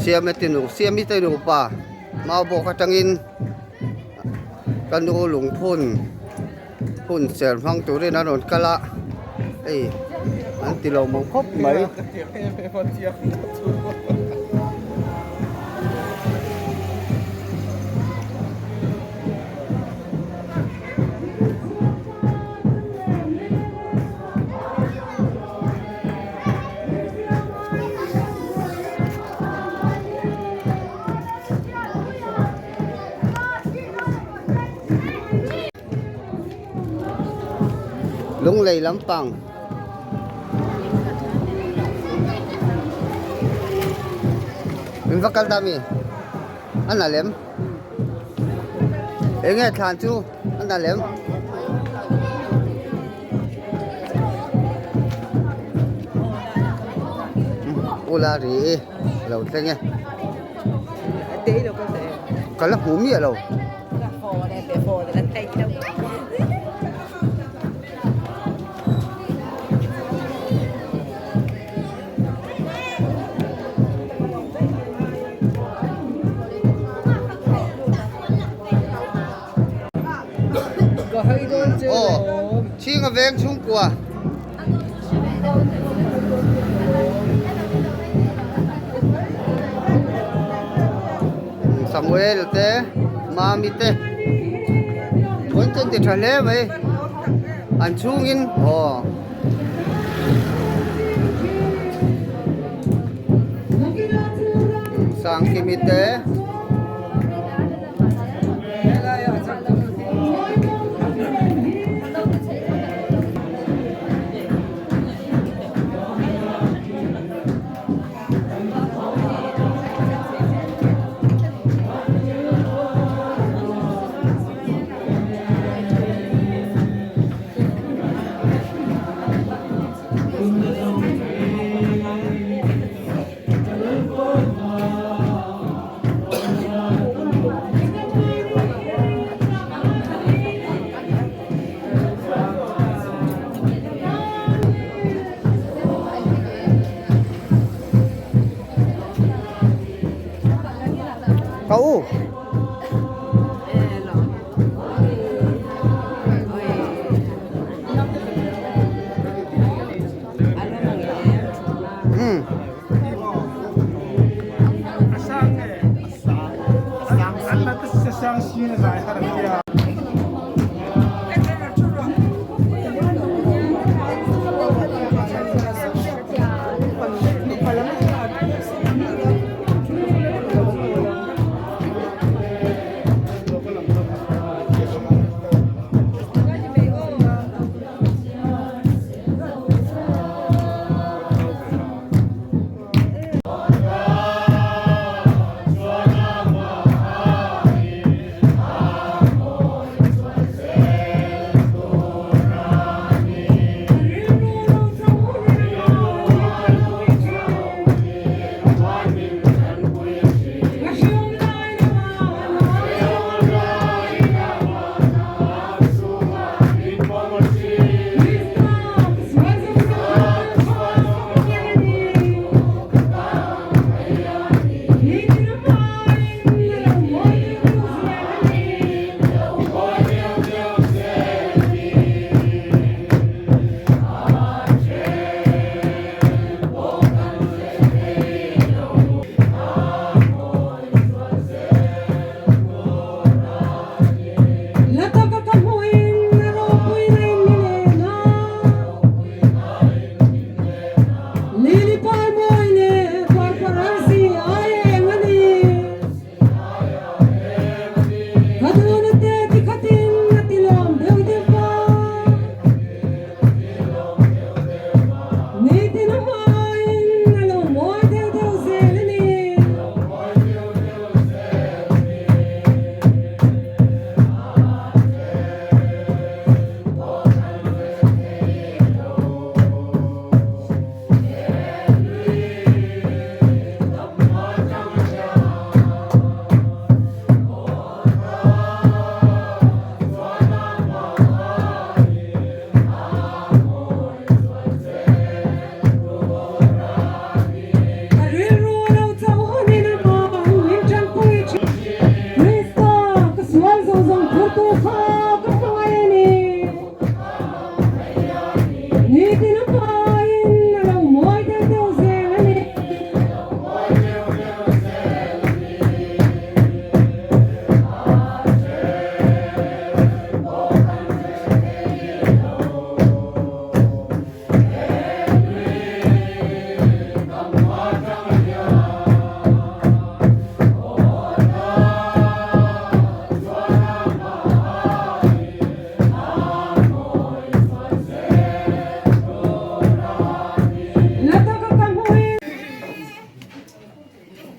Siame te nu Siami te nupa Maubawk atangin ka nu lungphun hun ser hmang turin an rawn kal a hei an ti lo mawm khawp mai. Lunglei lampang in va kal ta mi a na lem eng nge thlan chu a na lem. Ula ri lo thleng e ka la hmu miah lo. Aw chhinga veng chhungkua. Samuel te Mami te an chuan ti tha hle mai an chhungin aw. Sangkimi te. Ka u. Hmm.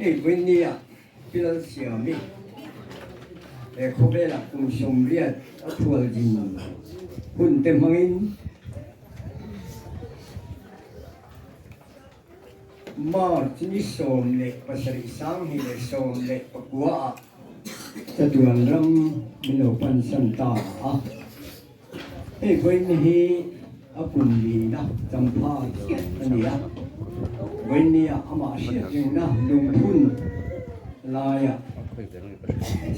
Hei vawinia Pilal Siami he khawvelah kum 80 a thual din hun te hmangin March ni 17 2019 ah chatuan ram min lo pansan ta a. Hei vawiin hi a kum lina champha chiah a ni a, vawiinnia amah hriat rengna lungphun laia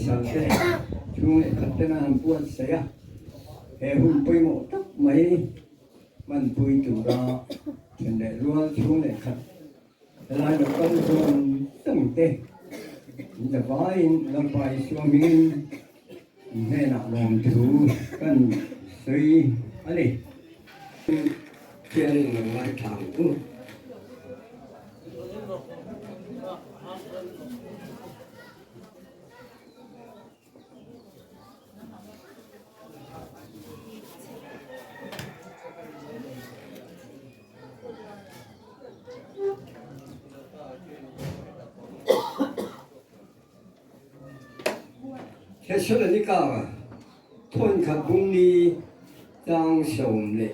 salte chhung leh khat tena han buatsaih a, he hun pawimawh tak mai hmanpui tura then leh rual chhung leh khat helai lo kal zawng zawng te in zavaiin Lalpa Isua hmingin In hnenah lawmthu kan sawi a ni. Thianin lo ngaithla ang u. Thesalonika thawnkhat bungni chang 13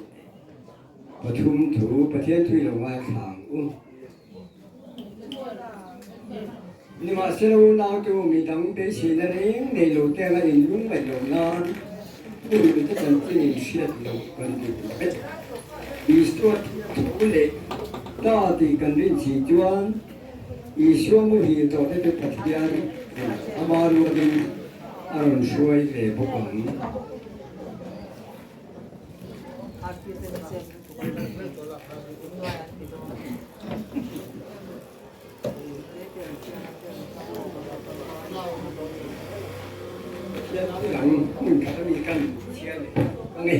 thu Pathian thui lo ngaithla ang u. Nimahsela unautu midang beiseina reng nei lo te anga inlung ngaih loh nan hun mite chanchin in hriat loh kan duh vek. Isua thu leh ta tih kan rin si chuan Isua muhil tawhte chu Pathian ama rualin a rawn hruai ve bawk ang. Pathian dang hmun khat a mi kan chhiar leh ang e.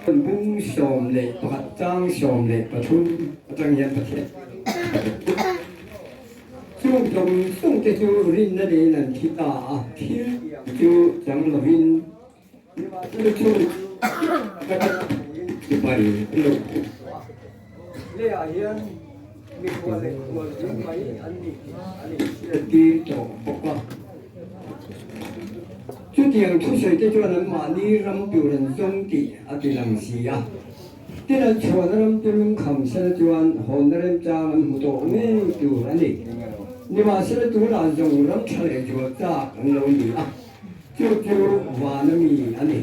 Bung 11 chang 13 atang hian Pathian chung zawng zawng te chu rinna niin an thi ta a, thil chu chang lovin nimahsela chung chu bai an lo puk tawh a. Leiah hian mikhual leh khual ding mai an ni tih an inhriattir tawh bawk a. Chutiang thusawi te chuan anmahni ram tur an zawng tih a ti lang si a. Tin, an chhuahna ram te lungkham sela chuan hawnna remchang an hmu tawh ngei tur a ni. Nimahsela tunah zawng ram tha leh zual chak an lo ni a, chu chu vana mi a ni.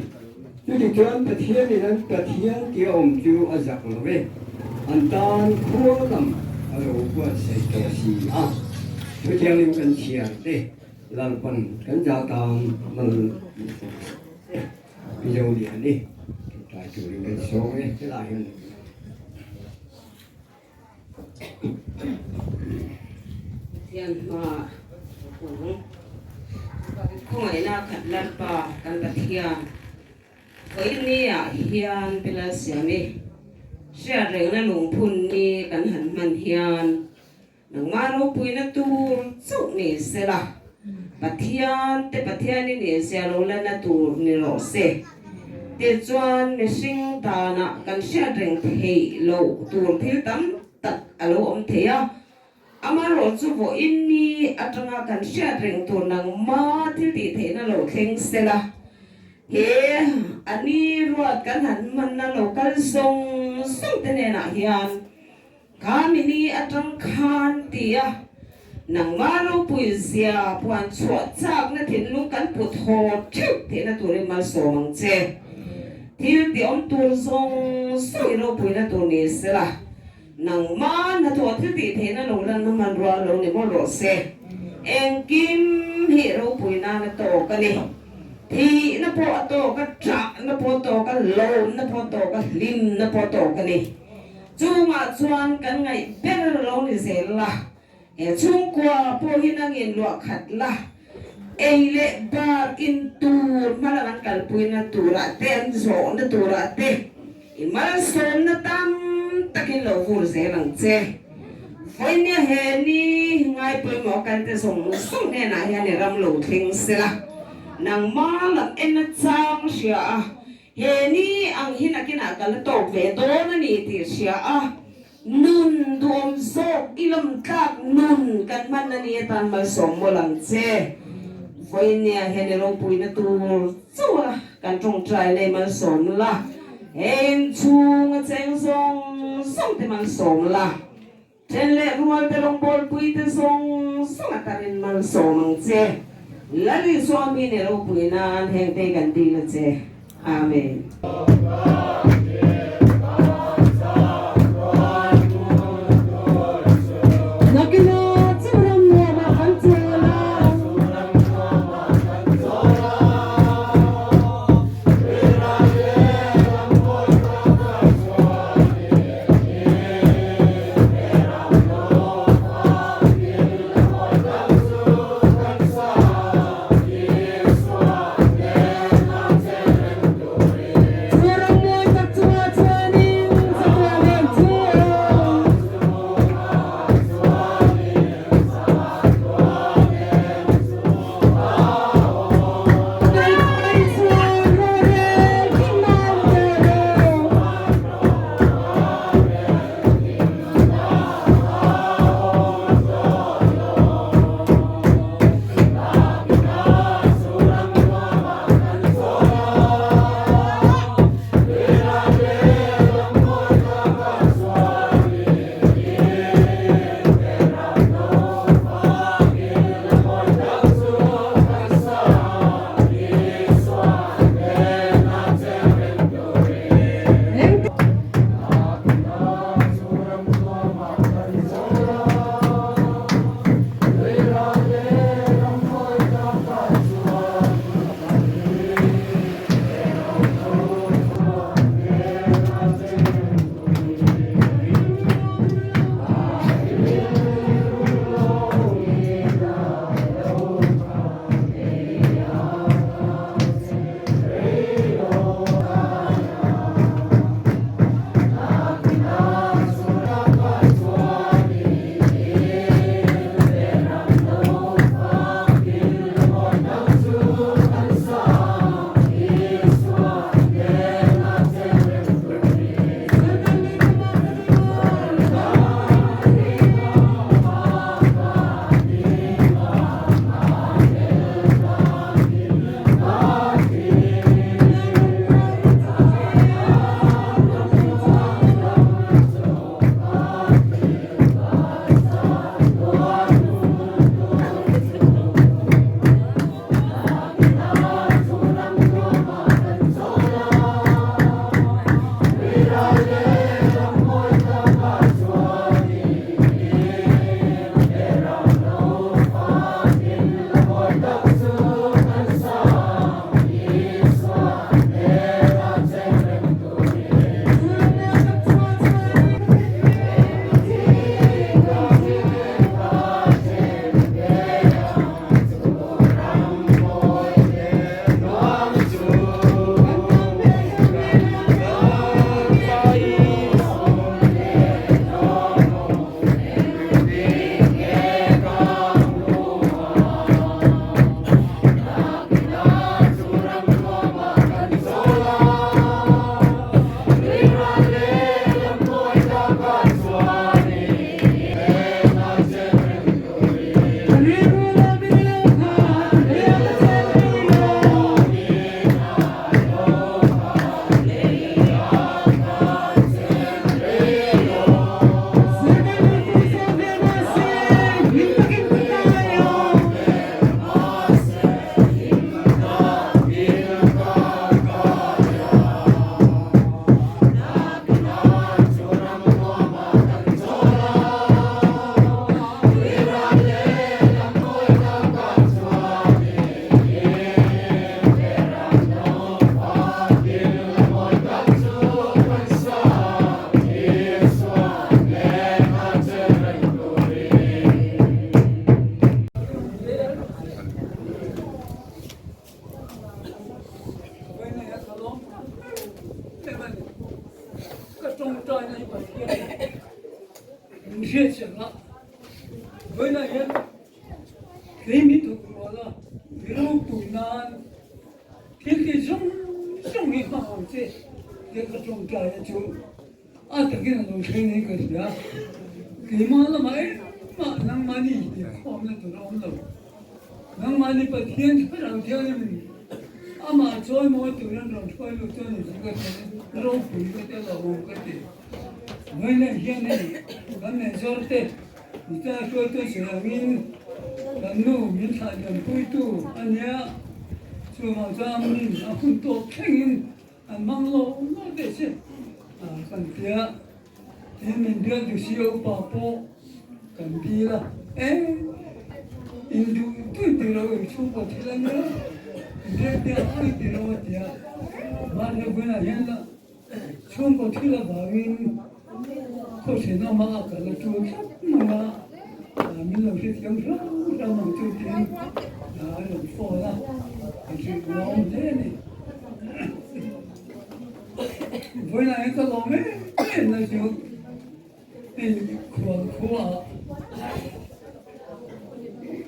Chuti chuan Pathianin an Pathian tia awm chu a zak lo ve, an tan khua lam a lo buatsaih tawh si a. Chutiangin kan chhiar te Lalpan kan za tan mal min sawm sak che. Mizo lian i tlai turin kan sawm e helai hian. Pathian hma kawng khawngaihna khat Lalpa kan Pathian vawinia hian Pilal Siami hriat rengna lungphun ni kan han hman hian nangmah ropuina tur chauh ni sela Pathian te Pathian i nih zia lo lana tur ni rawh se. Tichuan mihring danah kan hriat reng theih loh tur thil tam tak a lo awm thei a, amaherawh chu vawiin ni atanga kan hriat reng tur nangma thil tih theihna lo thleng sela, he a ni ruat kan han hmanna lo kal zawng zawng te hnenah hian Kha mini atang khan ti a, nangmah ropui zia puan chhuah chakna thinlung kan put haw theuh theihna turin malsawm ang che. Thil ti awm tur zawng zawng i ropuina tur ni sela, nangmah hnathawh thil tih theihna lo lanna hmanrua lo ni mawlh rawh se. Engkim hi ropui nana tawk a ni. Thihna pawh a tawk a, ṭahna pawh a tawk a, lawmna pawh a tawk a, hlimna pawh a tawk a ni. Chungah chuan kan ngaih ber lo ni zel la, he chhungkua pawh hi nangin luah khat la, ei leh bar in tur hmalam an kalpuina turah te, an zawhna turah te i malsawmna tam takin lo vur zel ang che. Vawinia he ni ngai pawimawh a kalte zawng zawng hnenah hian i ram lo thleng se la. Nangmah lam en a chang hria a, he ni ang hi nakinah ka la tawk ve dawn a ni tih hria a, nun duhawm zawk i lawm tlak nun kan hman a ni atan malsawm mawlh ang che. Vawinia hian i ropuina tur chauh a kan tawngtai leh malsawm la, he inchhung a cheng zawng zawng te malsawm la. Then leh rual te rawngbawlpui te zawng zawng a tarin malsawm ang che. Lal Isua mi ne ropui nan heng te kan dil a che. Amen. Nakina chu ram nuamah kan chawl a. Thil ti zawng zawng hi hmang ang che tih ka tawngtai a chu a takin a lo thleng niin ka hria. Keimah lamah engmah nangmahni tih khawmna tur a awm lo. Nangmahni Pathian Thlarau Thianghlimin amah chawimawi turin rawn hruai lut chuan in ka ti ropui ka ti lo ang ka ti. Vawiinah hian hei kan neihzawr te Nita hruaitu sawi angin kan nu min thlah lianpuitu a nia, chuvang chuan min a hun tawp thlengin an hmang lo lo teh se kan ti a, tin min bialtu si upa pawh kan dil a, e induh tui tih lo in chhungkaw thil a nia, bialtia ai tih lo a ti a, mahse vawiinah hian la Chhungkaw thil avangin khawhrin awma a kal a tul tlat mai a, min lo hrethiam hram hram ang chu tiin a rawn phone a, ka hrilh lawm hle a ni. Vawiinah hian ka lawm em em na chu hei khual khuaah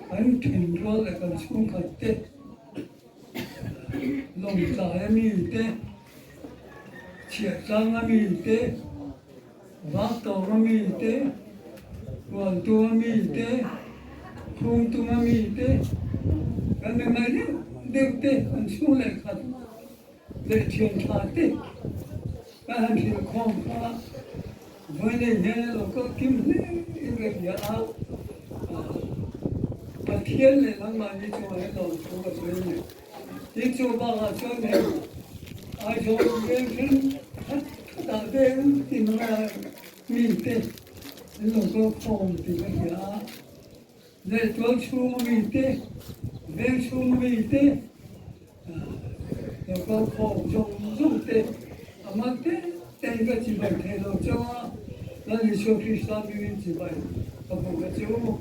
kan thenrual leh kan chhungkhat te lawngtlai a mi te Chhiahtlang a mi te, Vaktawng a mi te, Hualtu a mi te, Khungtung a mi te, kan mi ngai deuh deuh te, kan chhung leh khat leh thian tha te kan han hrilh khawm kha vawiin hian a lo kal kim hle in ka hria a, Pathian leh nangmahni chungah hian lawmthu ka sawi a ni. Tin chu bakah chuan hei Aizawl veng then khat khatah veng tin anga mite an lo kal khawm tih ka hria a, lehtual chhunga mite, veng chhunga mite lo kal khawm zawng zawng te a mal te tein ka chibai thei lo chauh a, Lal Isua Krista hmingin chibai ka bawk a che u.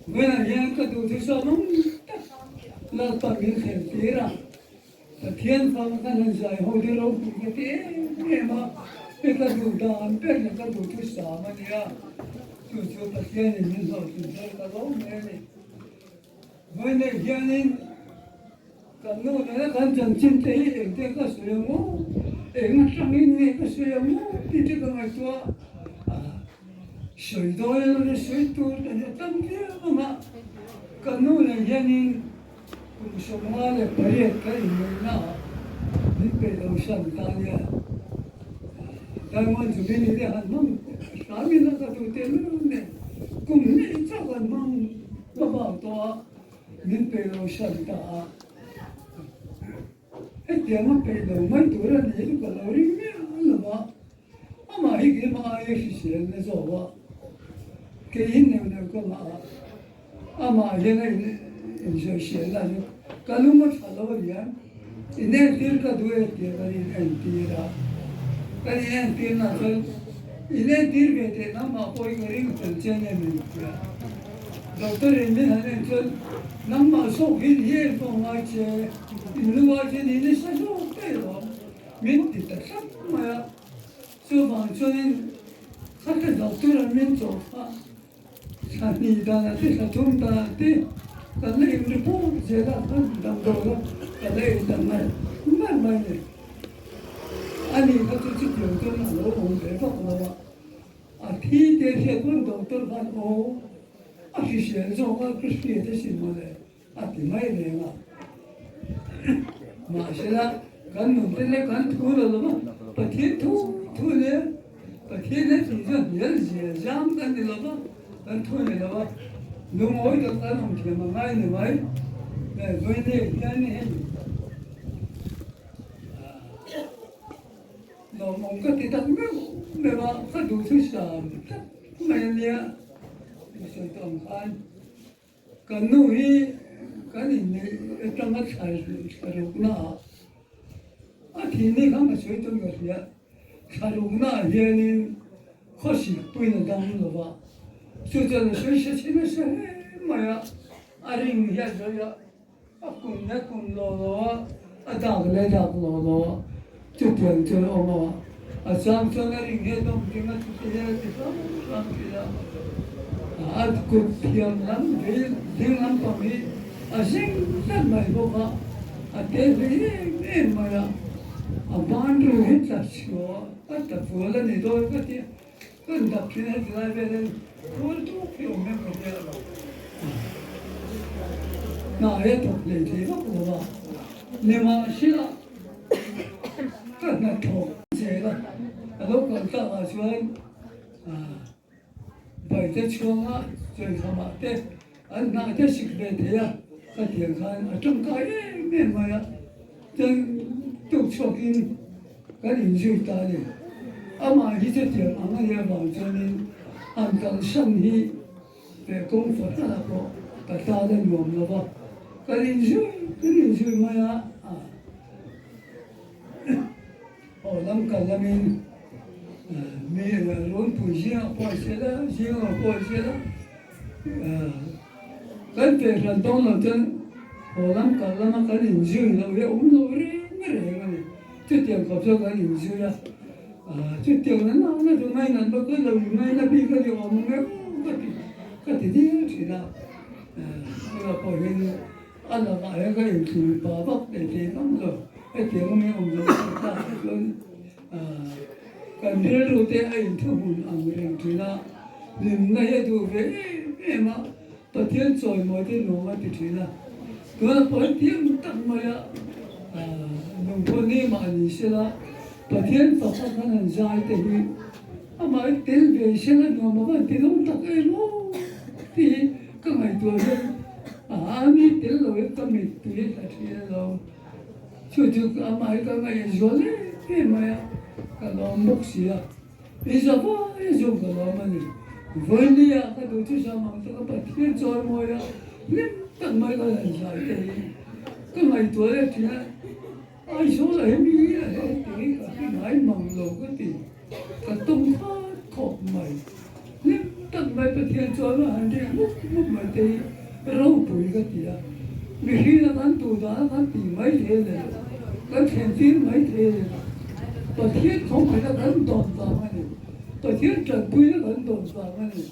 Vawiinah hian ka duh chu sawmawm tak Lalpa min thlen tir a, Pathian fang kan han zai ho te ropui ka ti em em a, hei ka duh dan ber leh ka duh chu sam a nia, chu chu Pathianin min hlawhtlin zel ka lo mai a ni. Vawiinah hianin kan nu nena kan chanchin te hi engte ka sawi ang aw, eng atangin nge ka sawi ang aw tih te ka ngaihtuah a. Sawi dawn emaw ni sawi tur te hi a tam viau ang a, ka nu nen hianin kum 58 ka inneihna ah min peih lo san ta nia. Diamond Jubilee te han hmang hram ila ka duh teh lul nen kum hnih chauh an hmang ka vau tawh a, min peih lo san ta a. Hetiang a peih lo mai tur a ni chu ka lo ring miah lo a. Amah hi keimah aia hrisel na zawk a, kei hi neuh neuh ka mah a, amah hian a insawisel na chu ka lung a tha lo a ni a, inentir ka duh e tih kan inentir a, kan inentir na chuan inentir ve teh nangmah pawh hi ka ring fel chiang em em ti a, doctor in min han en chuan nangmah zawk hi ni em pawh ngai che, in lu ai che ni nasa zawk daih lo. Min ti ta tlat mai a, chuvang chuanin ka hre doctor an min chawh kha thla hnih danah te thla thum danah te kan la in report zel a, kan damdawi kha ka la in ta ngar ngar mai a ni. Ani kha chu chutiang chuan a lo awm ve vak lo a, a thi te hriat pawn doctor khan aw a hrisel zawk a ka hriat asin mawle. A ti mai reng a. Mahsela, kan nunte leh kan thu lo lo va, Pathian thu thu leh Pathian he tih chu hnial zia zam kan ni lo va, kan thu ni lo va, lungawi tak kan awm thiam a ngai ni mai. Vawiin hian hei lawmawm ka ti tak meuh meuh a, ka duh chu sam tak mai a nia, ka sawi tawh ang khan. Kan nu hi kan inneih atanga thlarukna ah a thih ni khan ka sawi tawn ka hria. Thlarukna ah hianin khawsik puiin a dang lo va, chu chuan a sawi hre chhe nasa hle mai a, a ring hi a sawi a, a kum leh kum lo lo a, a dak leh dak lo lo a, chutiang chuan a awm a, a chang chuan a ring hian awm ding a chuti hian a ti hrang hrang thin a, a kut thiam lam ding lampang hi. A zing zet mai bawk a, a te hlei em em mai a, a ban ru hi tla chhuah a tla fual a ni dawn ka ti a, kan dap thin a heti lai vel hian fual tuk hi awm em ka hria lo. Hna hi a thawk hlei thei vak lo va, nimahsela ka hnathawk zel a, a lo kal takah chuan Baite chhuanga chawihlamah te an hnah te sik ve thei a, ka tiang khan a tangkai em em mai a, chuan tuk chhuakin kan inzui ta a ni. Amah hi chutiang ang a nih avang chuanin an kalsan hi leh kawng fahran ah pawh ka tan a nuam lo va, kan inzui kan inzui mai a. Aw lam kal lamin mi runpui zingah pawh a hriat a, zingah pawh a hriat a, kan pehhlan dawn lo chuan aw lam kal lama kan inzui loh hi a awm lo reng reng a ni. Chutiang khawp chuan kan inzui a, chutiang na na chu ngainat bawk ka lo ingaina bik a ni awm ang em ka ti ka ti dil thin a, tunah pawh hian A lakah hian ka inthlir pah vak thei thei ngam lo. Hetiang awm hi awm lo tak tak hi chuan kan rilru te a inthuhmun ang reng thin a, hlimna hi a duh ve em em a, Pathian chawimawi te nuam a ti thin a. Tunah pawh hi tiang tak maia lungphaw ni mah ni sela Pathian faka khan han zai te hi amah hi tel ve sela nuam a van ti dawng tak em aw tih hi ka ngaihtuah hian A ni tel lo in ka mittui a tla thin alawm. Chu chu amah hi ka ngaih zual em em mai a, ka lawm bawk si a. I za vai zawng ka lawm a ni. Vawinia ka duh chu sam ang chu ka Pathian chawi mawi a, hlim tak mai ka han zai te hi ka ngaihtuah leh thin a. Aizawl ah hian mi a he ti ka hre ngai mang lo ka ti. Ka tawng khat khawp mai. Hlim tak mai Pathian chuan a han ri mup mup mai te hi ropui ka ti a. Mihring a kan duh dan a kan tih mai thei a ni lo. Kan thlen tir mai thei a ni lo. Pathian khawngaihna kan dawn vang a ni. Pathian tanpuina kan dawn vang a ni.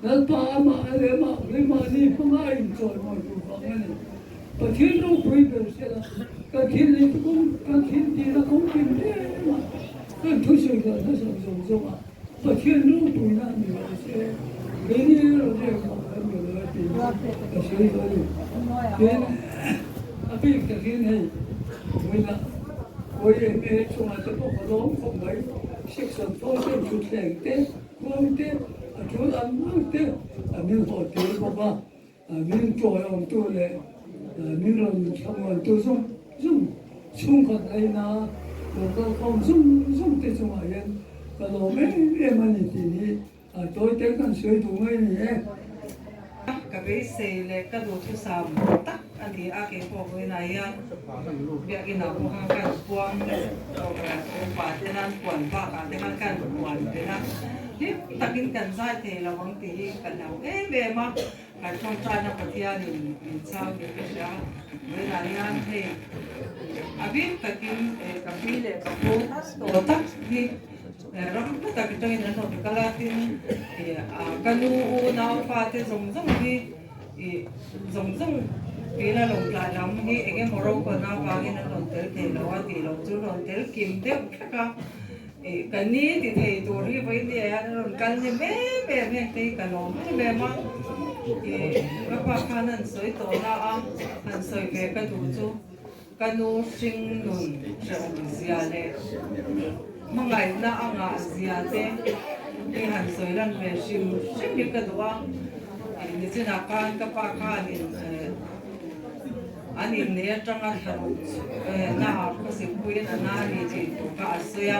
Lalpa amah a leh amah keimahni hmanga a inchawimawi duh vang a ni. Pathian ropui ber sela, kan thil leh kawng, kan thil tihna kawng kim em a, kan thusawi dan hnasak zawng zawng a Pathian ropuina a ni lo se, keini erawh chu engmah kan ni lo a tih ka sawi dawn a ni. Tin, a bik takin hei vawiinah YMA chungah te pawh ka lawm khawp mai, section 4 ten thutthleng te, Khuang te, a tul ang ang te a min haw tir bawk a, min tawiawmtu leh min rawn thlamuantu zawng zawng chhungkhat laina lo kalkhawm zawng zawng te chungah hian ka lawm em em a ni tih hi a tawi te kan sawi duh mai a ni e. Ka beisei leh ka duhthusam tak a ni a, keipawh vawiinah hian biakinn ah pawh khan ka han puang upa te nan puan bakah te khan ka han puan tel a, hlim takin kan zai thei lo ang tih hi ka hlau em em a, kan tawngtaina Pathianin min chhang tih ka hria, vawiinah hian hei a bik takin ka pi leh ka pu tawh tak hi. Ram hla tak atangin an rawn kal a, tin ka nu u nau fate zawng zawng hi ih zawng zawng tila lo tlai lam hi eng emaw rokalna avangin an rawn tel thei lo a tih loh chu rawn tel kim deuh vek a, ih ka ni ti thei tur hi vawiin ah hian an rawn kal ni em em heng te hi ka lawm em em a, ih ka pa khan an sawi tawh na a, han sawi ve ka duh chu. Ka nu hring nun hrehawm zia leh hmangaihna a ngah zia te hi han sawi lan ve hrim hrim hi ka duh a. Nichinah khan ka pa khanin an inneih atanga thlaruk na ah khawsikpuiin a na a ni tih tur kha a sawi a.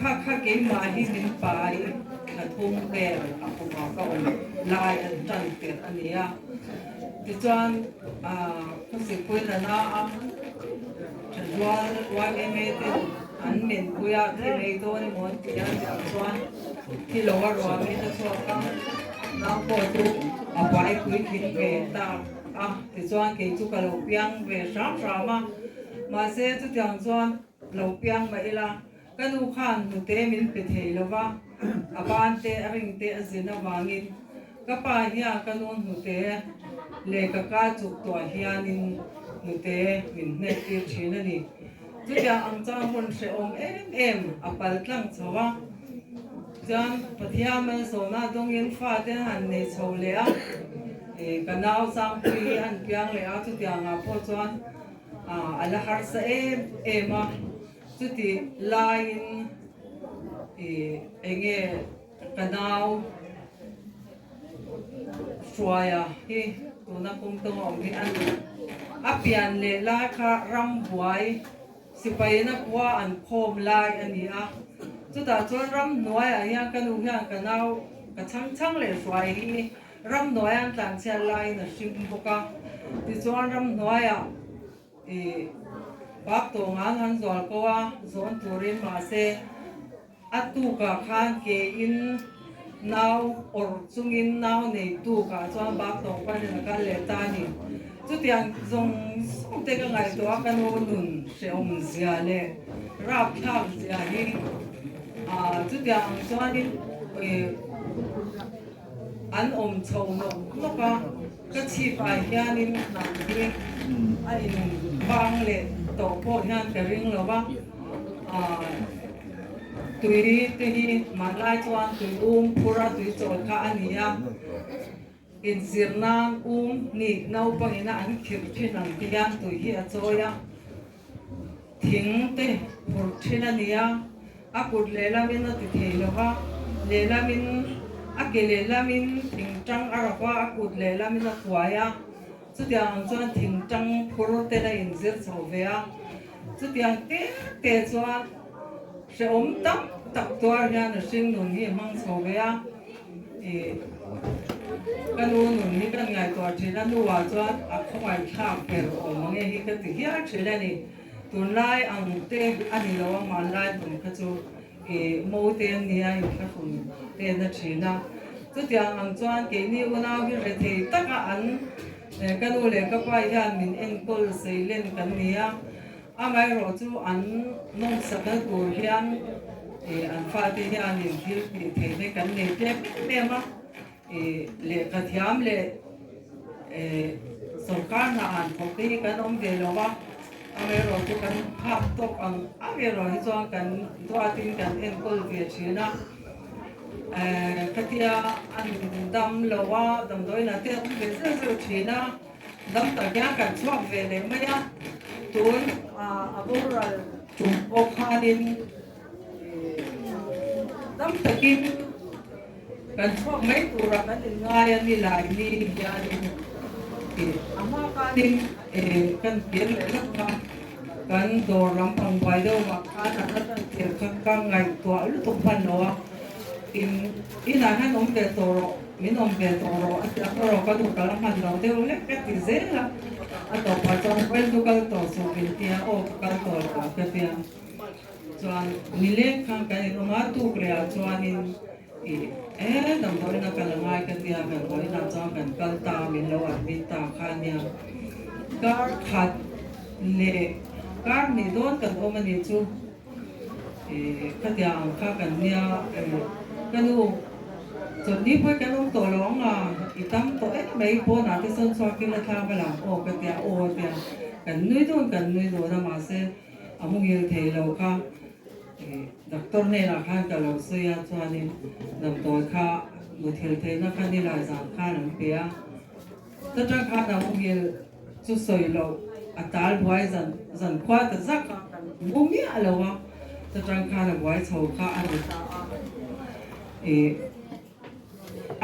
Kha kha keimah hi min pai thla thum vel a kumah ka awm lai an tan tirh a ni a. Tichuan khawsikpui nana a Thazual yma ten an menpui a, thi mai dawn emaw an ti a tih chuan thi lo a ruamin a chhuak a, nau pawh chu a pai puitling ve ta a, tichuan kei chu ka lo piang ve hram hram a, mahse chutiang chuan lo piang mah ila ka nu khan hnute min pe thei lo va, a ban te a ring te a zin avangin ka pa hian ka nu hnute. Lehkha ka chuk tuah hianin hnute min hnek tir thin a ni. Chutiang ang chuan hun hrehawm em em a pal tlang chho a. Chuan Pathian malsawmna dawngin fate an han nei chho leh a, ka nau Sangpui hi an piang leh a, chutiangah pawh chuan a la harsa em em a. Chuti laiin enge ka nau Hruaia hi tuna kawngtawng a awm hi a ni. A pian leh lai kha rambuai sipaina khua an khawm lai a ni a. Chutah chuan ramhnuaiah hian ka nu hian ka nau ka chhang chhang leh Hruaia hi ramhnuaia an tlanchhiat laiin a hring bawk a. Tichuan ramhnuaiah I bak tawh ngan han zual ko a, zawn turin mahse a tukah khan ke in nau awrh chungin nau nei tukah chuan bak tawng panin a kal leh ta a ni. Chutiang zawng zawng te ka ngaihtuah a, ka nu nun hrehawm zia leh rapthlak zia hi chutiang ang chuanin An awm chho nawk nawk a, ka chhip ah hianin hnam hi a in vang leh tawh pawh hian ka ring lo va, tui te hi hmanlai chuan tui um phur a tui chawl kha a ni a, inzir nan um hnih naupangin a an khirh thin ang te hian tui hi a chawi a. Thing te phurh thin a nia, a kut lehlamin a ti thei lo va, lehlamin a ke lehlamin thing tang a rawk a, a kut lehlamin a kuai a, chutiang ang chuan thing tang phur te la inzir chho ve a, chutiang te te chuan hrehawm tam tak tuar hian a hring nun hi a hmang chho ve a. Ih, ka nu nun hi kan ngaihtuah thin a, nuah chuan a khawngaihthlak ber awm ang e hi ka ti hial thin a ni. Tunlai ang te a ni lo a, hmanlai hnum kha chu ih mo te an nia inthlahrun te na thin a. Chutiang ang chuan keini unau hi rethei taka an ka nu leh ka pa hian min enkawl seilen kan ni a. Amaherawh chu an nawmsakna tur hian an fate hianin thil tih theihna kan nei tlem em em a, lehkha thiam leh sorkar hna an thawk te hi kan awm ve lo va, amaherawh chu kan phak tawk ang amaherawh hi chuan kan duatin kan enkawl ve thin a, khatia an dam lo a damdawiinah te an awm ve zeuh zeuh thin a. Dam tak hian kan chhuak ve leh mai a, tun a boral tum pawh khanin dam takin kan chhuak mai tura kan inngai a ni lai ni hianin a hma khanin kan kir leh lawk a, kan dawr lampang buai deuh vang khan a la tan tir kha ka ngaihtuah lutuk hman lo a, inah hian awm ve tawh rawh. Min awm ve tawh rawh a ti a, ka rawh ka nu ka la hman lo deuh lek ka ti zel a, a tawpah chuan well chu kal tawh suh min ti a, aw ka kal tawh lo ang ka ti a, chuan nileng khan kan in awm a, tuk leh ah chuanin ih e damdawiin a kal a ngai ka ti a, kan vawiin ah chuan kan kal ta min lo admit ta kha ania, kar khat leh kar hnih dawn kan awm a nih chu. Khatiang ang kha kan nia ka nu chawlhni pawh hi kan awm tawh lo ang a, i tam tawh em mai pawnah te sawn chhuak ila thla va lang aw ka tia aw a tia kan nui dawn kan nui dawn a mahse a mu ngil thei lo kha doctor hnenah khan ka lo sawi a chuanin damdawi kha muthilh theihna kha nilai zan khan an pe a ta tang khan a mu ngil Chu sawi loh a tal buai zan zan khua ta zak a, kan hmu miah lo a, ta tang khan a buai chho kha a ni ta a. Ih,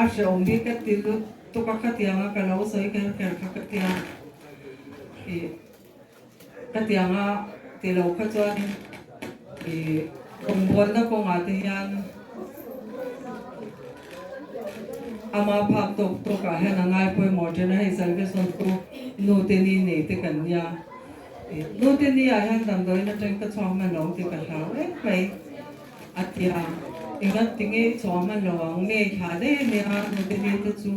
a hrehawm hi ka ti lutuk a, khatianga ka lo sawi kher kher kha ka tia. Ih, khatianga ti lo kha chuanin ih rawngbawlna kawngah te hian Ama phak tawk tawk ah hian a ngai pawimawh then a, hei salvation chu nu te ni nei te kan nia, nu te ni ah hian damdawiin atang ka chhuak hman lo ang tih ka hlau em mai a ti a, enga tinge i chhuah hman lo ang nge i thlah daih a nia nu te ni te chu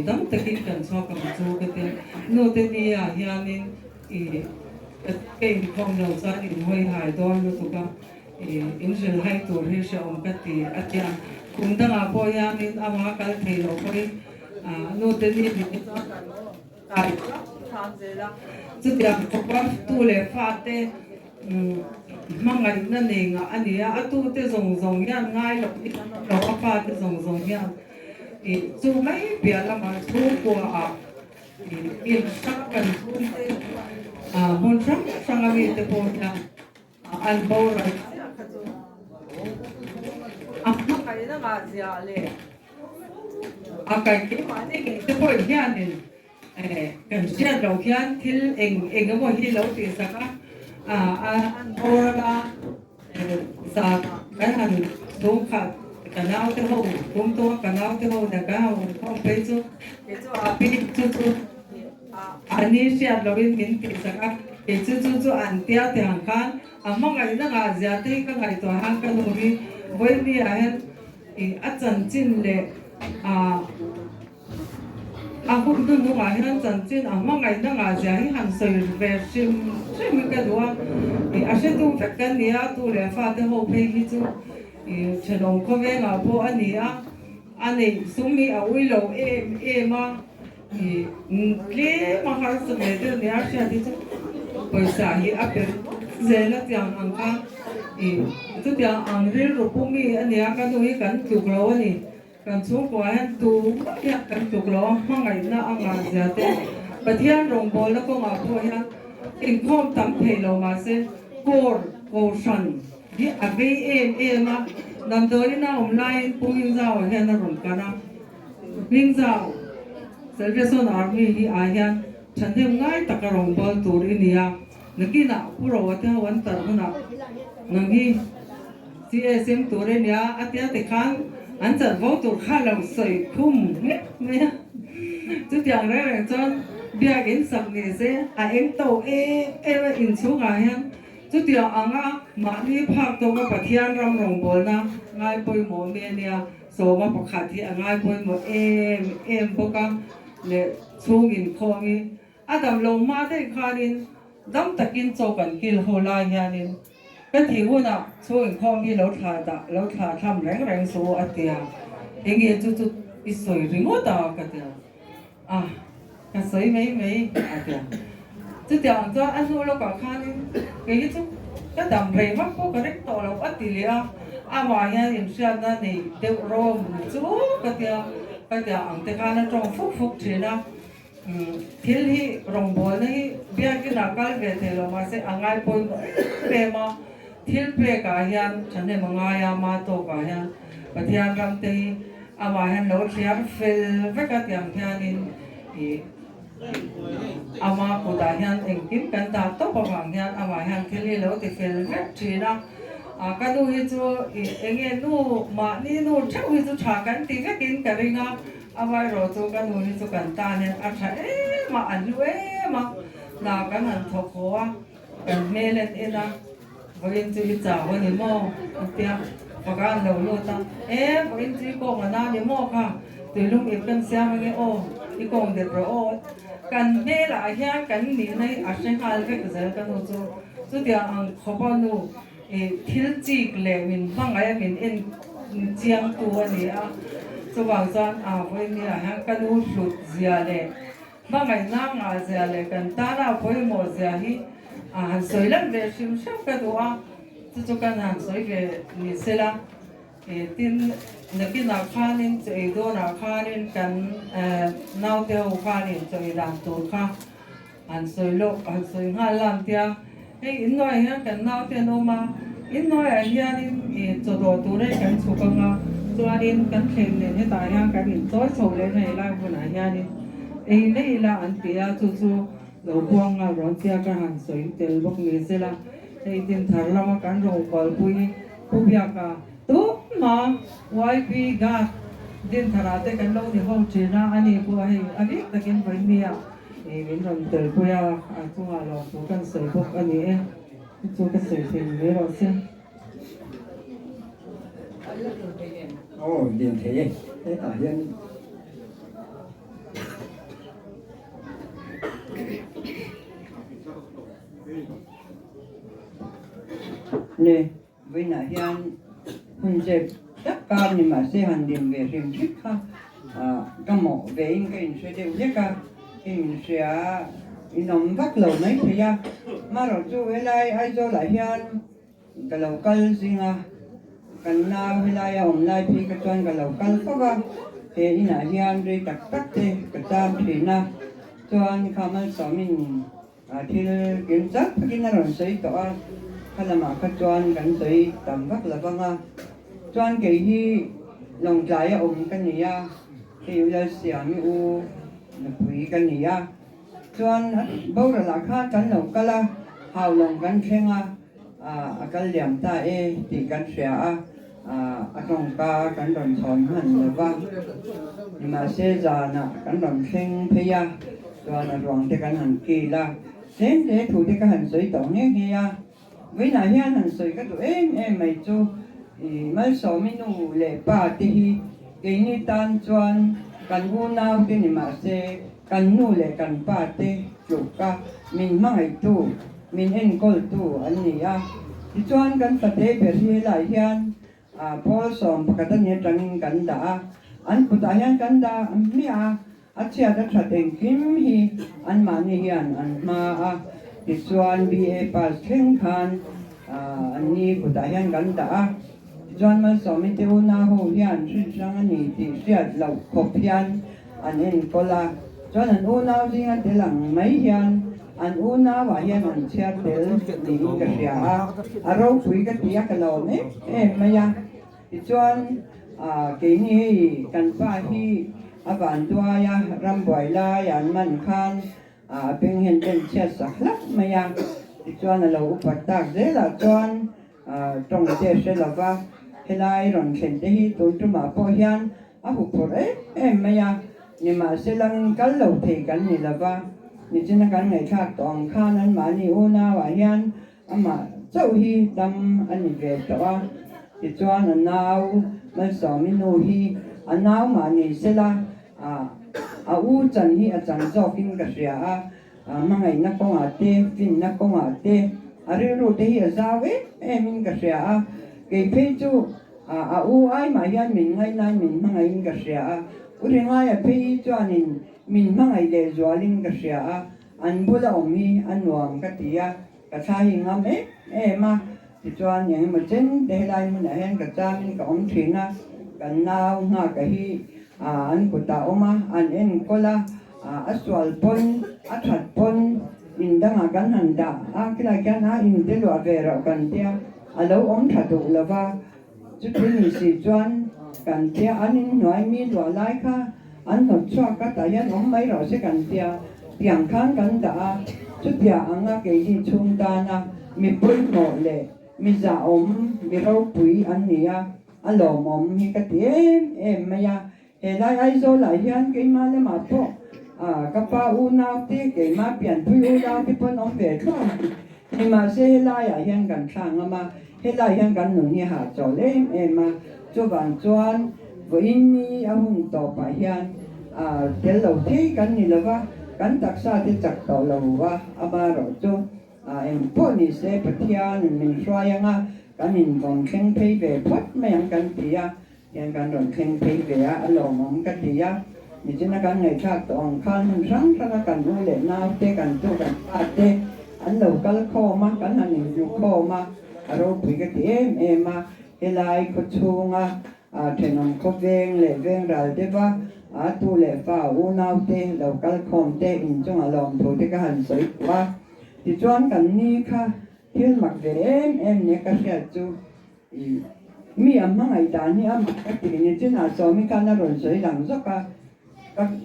dam takin kan chhuak ang chu ka ti a, nu te ni ah hianin i ka inkhawm lo chuan inhawi hai dawn lutuk a. In hrilhhai tur hi hrehawm ka ti a tia. Kum dangah pawh hianin ama kal thei loh pawhin nu te ni ni te chuan kan. kai hram hram zel a, chutiang khawpa tu leh fate hmangaihna nei ngah a ni a, a tute zawng zawng hian ngai loh hi an awm lo, a fate zawng zawng hian ih chu mai piah lamah chhungkua ah ih in hrang kan chhungte ah hmun hrang hrang a mite pawh hian an boral chiah kha chu a hmangaihna ngah ziah leh a kai keimahni ngei te pawh hianin kan hriat loh hian thil eng eng emaw hi lo tih sak a, an boral a zan kan han chhung khat ka naute ho tum tawng a ka naute ho nen kan han awmkhawm phei chu kei chu a pi chu chu A ni hriat loin min tih sak a, kei chu chu chu an tia ti ang khan a hmangaihna ngah zia te hi ka ngaihtuah han ka nu hi vawiin ah hian ih a chanchin leh ah a hun hnuhnung ah hian chanchin a hmangaihna ngah zia hi han sawi ve hrim hrim hi ka duh a, ih a hretu vek kan ni a, tu leh fate ho phei hi chu ih thenawm khawvengah pawh a ni a, a neih sum hi a ui lo em em a. Tlem a harsa ve deuh nia hriat hi chu pawisa hi a pe zel a tiang ang kha ih chutiang ang rilru pu mi a nia ka nu hi kan tluk lo a ni kan chhungkua hian tu mah hian kan tluk lo a hmangaihna a ngah zia te Pathian rawngbawlna kawngah pawh hian inkhawm tam thei lo mahse kawr kohhran hi a vei em em a damdawiin a awm laiin Pu Hmingzau-a hian a rawn kal a. Hmingzau, Salvation Army hi ah hian thahnem ngai taka rawngbâwl tur i ni a, nakinah Pu Roa te ho an tarh hunah nang hi CSM tur i nia a tia tikhan an chanvo tur kha lo sawi khum nghek mai a. Chutiang reng reng chuan biakin sak ni se a eng to em em a inchhungah hian chutiang anga mahni phak tawka Pathian ram rawngbawlna ngai pawimawh mi a nia. Sawma pakhat hi a ngai pawimawh em em bawk a, leh chhung inkhawm hi a dam lo hma daih khanin dam takin chaw kan kil ho lai hianin ka thih hunah chhung inkhawm hi lo thlah dah lo thlah thlam reng reng suh u a ti a, enge chu chu i sawi ringawt a ka ti a, a ka sawi mai mai a ti a, chutiang chuan a hnu lawkah khanin kei hi chu ka dam rei vak pawh ka ring tawh lo a ti leh a, amah hian inhriatna nei deuh rawm chu ka tia ka tia ang te khan a tawng fuk fuk thin a, thil hi rawngbawlna hi biakinah kal ve thei lo mahse a ngai pawimawh em em a, thil pekah hian thahnem a ngai a, ma tawkah hian Pathian ram te hi Amah hian lo thliar fel vek a tiang hianin ih ama kutah hian engkim kan dah tawp avang hian amah hian thil hi lo ti fel vek thin a, ah ka nu hi chu ih enge nu mahni nu theuh hi chu tha kan ti vekin ka ring a, amaherawh chu ka nu hi chu kan tan hian a tha em a, a hlu em a, hna kan han thawk haw a. Kan hmel en en a, vawiin chu i chau a ni maw? A ti a, faka an lo lut a, E, vawiin chu i kawng a na a ni maw kha? Tuilum ip kan siam ange aw, i kawng dep rawh aw. Kan hmelah hian kan nihna hi a hre nghal vek zel ka nu chu. Chutiang ang khawpa nu i thil chik leh min hmangaih a min en chiangtu a ni a, chuvang chuan a vawiin niah hian ka nu hlut zia leh Hmangaihna ngah zia leh kan tana pawimawh zia hi a han sawi lan ve hrim hrim ka duh a, chu chu kan han sawi ve ni se la. Tin, nakinah khanin chaw ei dawnah khanin kan naute ho khanin chaw ei dan tur kha han sawi lawk han sawi nghal lan tia, hei inhnuaiah hian kan naute an awm a, inhnuaiah hianin chaw dawh tur hei kan chhuk ang a, chuanin kan thleng nen hetah hian kan inchawi chho leh hei lai hmunah hianin ei leh ila an ti a, chu chu lo buang nghal rawn tia ka han sawi tel bawk ni sela, hei tin thar lama kan rawngbalpui Pu Biaka tumah YP Gas Dintharah te kan lo ni ho thin a, ani pawh hei a bik takin vawinia min rawn telpui a, a chungah lawmthu kan sawi bawk a ni e, chu ka sawi thei mai rawh se. Aw din thei e, hetah hian. Ne. Vawiinah hian hun zep tak kar ni mahse han din ve hrim hrim kha ka mawh vein ka inhre deuh hlek a. Hei min hria in awm vak lo mai thei a, marawh chu helai Aizawlah hian ka lo kal zing a, kan nau helaia awm lai phei ka chuan ka lo kal fo va, he inah hian rei tak tak te ka cham thin a, chuan kha Malsawmin thil kim chak takin a rawn sawi tawh a, kha lamah kha chuan kan sawi tam vak lo vang a, chuan kei hi Lawngtlaia awm ka ni a. Hei u Lalsiami u nupui ka ni a, chuan boral ah khan kan lo kal a, haulawng kan thleng a, a kal liam ta e tih kan hria a, a tawngka kan rawn chhawn hman lo va, nimahse zanah kan rawn thleng phei a, chuan a ruang te kan han kil a, tlem te thu te ka han sawi tawh nghe nghe a. Vawiinah hian han sawi ka duh em em mai chu i Malsawmi nu leh pa te hi keini tan chuan kan unau te ni mahse kan nu leh kan pa te tluka min hmangaihtu, min enkawltu an ni a. Tichuan kan fate ber hi helai hian Pawl 11 a ni atangin kan dah a, an kutah hian kan dah hmiah a. A chhiat a that engkim hi anmahni hian an hma a, tichuan BA pass thleng khan anni kutah hian kan dah a, tichuan Malsawmi te una ho hian hrin hrang a ni tih hriat loh khawp hian an enkawl a, chuan an unau zinga tel ang mai hian an unauah hian an chhiar tel niin ka hria a, a ropui ka ti a ka lawm em em mai a. Tichuan, keini hei kan pa hi a vanduai a, rambuai lai an man khan a beng hian ben chhiat sak hlauh mai a. Tichuan a lo upat tak zelah chuan tawng te hre lova helai rawn thlen te hi tun tumah pawh hian a huphurh em em mai a. Nimahsela kal lo thei kan ni lova, nichina kan ngaihthlak tawh ang khan anmahni unauah hian Amah chauh hi dam a ni ve tawh a, tichuan a nau Malsawmi nu hi a nau mah ni sela a u chan hi a chan zawkin ka hria a, hmangaihna kawngah te, finna kawngah te, a rilru te hi a zau em emin ka hria a, kei phei chu a u ai mah hian min ngaihnain min hmangaihin ka hria a, u Ringaia phei chuanin min hmangaih lehzualin ka hria a. An bula awm hi a nuam ka ti a, ka thla hi ngam em em a, tichuan eng emaw chen te helai hmunah hian ka chamin ka awm thin a, kan nau nghaka hi an kutah awm a, an enkawl a, a sual pawn a that pawn in dangah kan han dah a, khilai khian a in te luah ve rauh kan tia, a lo awm tha duh lova, Chuti ni si chuan kan tia an inhnuai mi luah lai kha an hnawt chhuak a, tah hian awm mai rawh se kan tia tiang khan kan dah a, chutia anga keini chhung tana mi pawimawh leh mi zahawm, mi ropui an ni a, a lawmawm hi ka ti em em mai a. He lai Aizawlah hian keimah lamah pawh ka pa unaute, keimah pianpui unaute pawn awm ve thluah a ni. Mahse helaiah hian kan thla ngam a, helai hian kan nun hi hah chawl em em a. Chuvang chuan vawiin ni a hun tawpah hian tel lo thei kan ni lova, kan taksa te chak tawh lo a, amaherawh chu Eng pawh ni se Pathian min hruai anga kan invawng thleng phei ve phawt mai ang kan ti a. Hian kan rawn thleng phei ve a, a lawmawm ka ti a. Nichina kan ngaihthlak tawh ang khan hmun hrang hranga kan u leh nau te, kan tu kan pa te an lo kal khawm a, kan han inhmu khawm a, a ropui ka ti em em a. Helai khaw chhunga thenawm khaw veng leh veng ral deuha a tu leh fa unau te lo kal khawm te inchunga lawmthu te ka han sawi duh a. Tichuan kan ni kha thil mak ve em em nia ka hriat chu. Mi a hmangaih dan hi a mak ka ti ni chinah Sawmi khan a rawn sawi lang zawk a,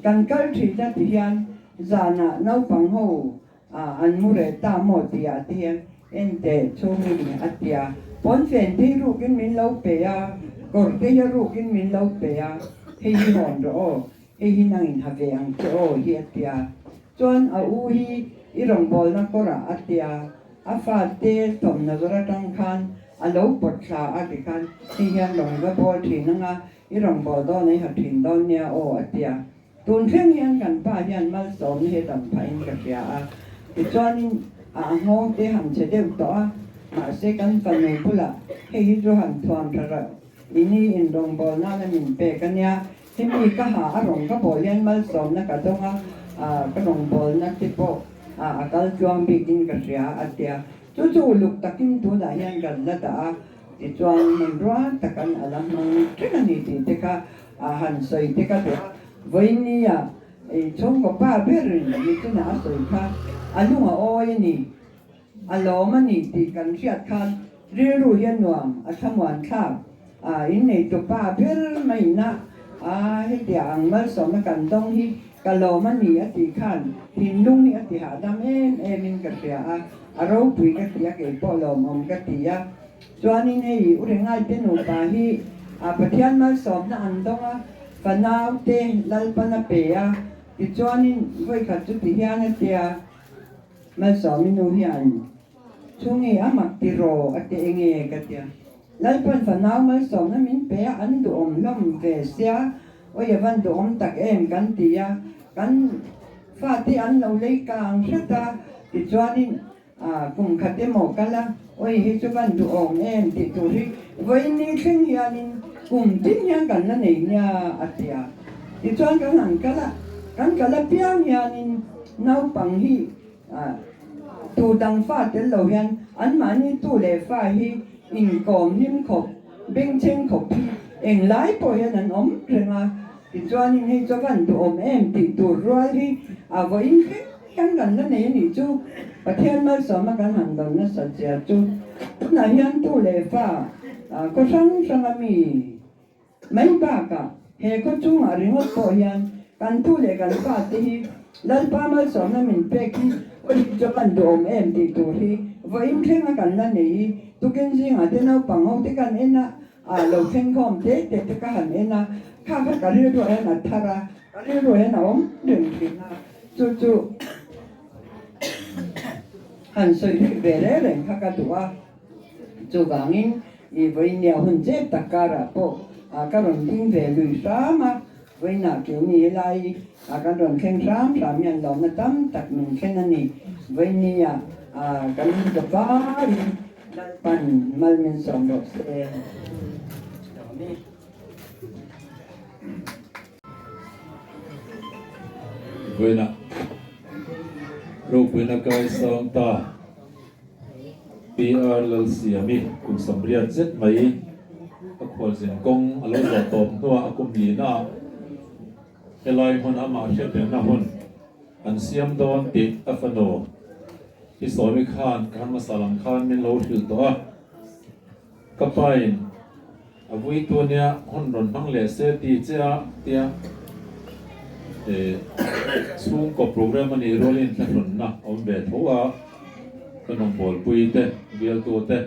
kan kal thin a ti hian zanah naupang ho an mu reh ta maw tih ah te hian enteh chhungin a ti a, pawnfen te hi rukin min lo pe a, kawr te hi a rukin min lo pe a, hei hi hawn rawh aw, hei hi nangin ha ve ang che aw hi a ti a. Chuan a u hi i rawngbawlna kawrah a tia, a fate thawmhnaw zawr atang khan a lo pawt thla a ti khan hei hian rawn va bawl thin anga i rawngbâwl dawn a i ha thin dawn nia aw a tia. Tun thleng hian kan pa hian malsawmna hi a dam phahin ka hria a, tichuanin a nghawng te han che deuh tawh a, mahse kan fanu bulah hei hi chu han thuam tha reuh ini inrawngbâwl nana min pek a nia, Hemi ka ha a rawn ka bawl hian malsawmna ka dawng a, ka rawngbawlna te pawh a kal tluang bikin ka hria a tia. Chu chu uluk takin tunah hian kan la dah a, tichuan hmanrua takan a la hmang reng a ni tih te kha han sawi te ka duh a. Vawinia chhungkaw pa berin michina a sawi kha a lung a awi a ni. A lawm a ni tih kan hriat khan rilru hi a nuam, a thlamuan thlak. A inneitu pa ber mai na a hetia ang malsawmna kan dawng hi ka lawm a ni a tih khan thinlung hi a ti hahdam em em in ka hria a, a ropui ka ti a kei pawh lawmawm ka ti a. Chuanin hei u Rengaite nupa hi a Pathian malsawmna an dawng a, fanaute Lalpan a pe a, tichuanin vawikhat chu ti hian a tia. Malsawmi nu hian, Chhungi a mak ti raw a ti enge ka tia. Lalpan fanau malsawmna min pe a, an duhawm hlawm ve sia, awi a van duhawm tak em kan ti a, kan fate an lo lei kang hret a, tichuanin kum khat emaw kal a, awi hei chu van duhawm em tih tur hi vawiin ni thleng hianin kum tin hian kan la nei nia a tia. Tichuan kan han kal a, kan kal apiang hianin Naupang hi tu dang fa tel lo hian anmahni tu leh fa hi inkawm hlim khawp, bengchheng khawp hi englai pawh hian an awm reng a. Tichuanin hei chu van duhawm em tih tur rual hi a vawiin thleng hian kan la nei a nih chu. Pathian malsawma kan han dawn nasat zia chu tunah hian tu leh fa khaw hrang hranga mi Mai bakah, he khaw chungah ringawt pawh hian kan tu leh kan fate hi Lalpa malsawmna min pek hi awi chu kan duhawm em tih tur hi vawiin thlenga kan la nei hi tukin zingah te naupang ho te kan en a, ah lo thleng khawm te te te ka han en a, kha kha ka rilruah hian a thar a, ka rilruah hian a awm reng thin a, chu chu han sawi rik ve reng reng kha ka duh a, chuvangin I vawinia hun zep tak karah pawh ka rawn ding ve lui hram a, vawiinah keini helai kan rawn thleng hram hram hian lawmna tam tak min thlen a ni. Vawinia kan zavarin Lalpan mal min sawm rawh se. Vawiinah ropuina kaisang ta. PR Lalsiami kum 80 zet mai a khualzin kawng a lo zawh tawp hnuah a kum lina ah helai hmun amah hriatrenna hun an siam dawn tih a fanu Pi Sawmi khan ka hmasa lam khan min lo hrilh tawh a, ka pain a vui tu nia hun rawn hmang leh se ti che a tia chhungkaw program a nih rualin thlahrunna a awm ve tho a, ka rawngbawlpui te, bialtu te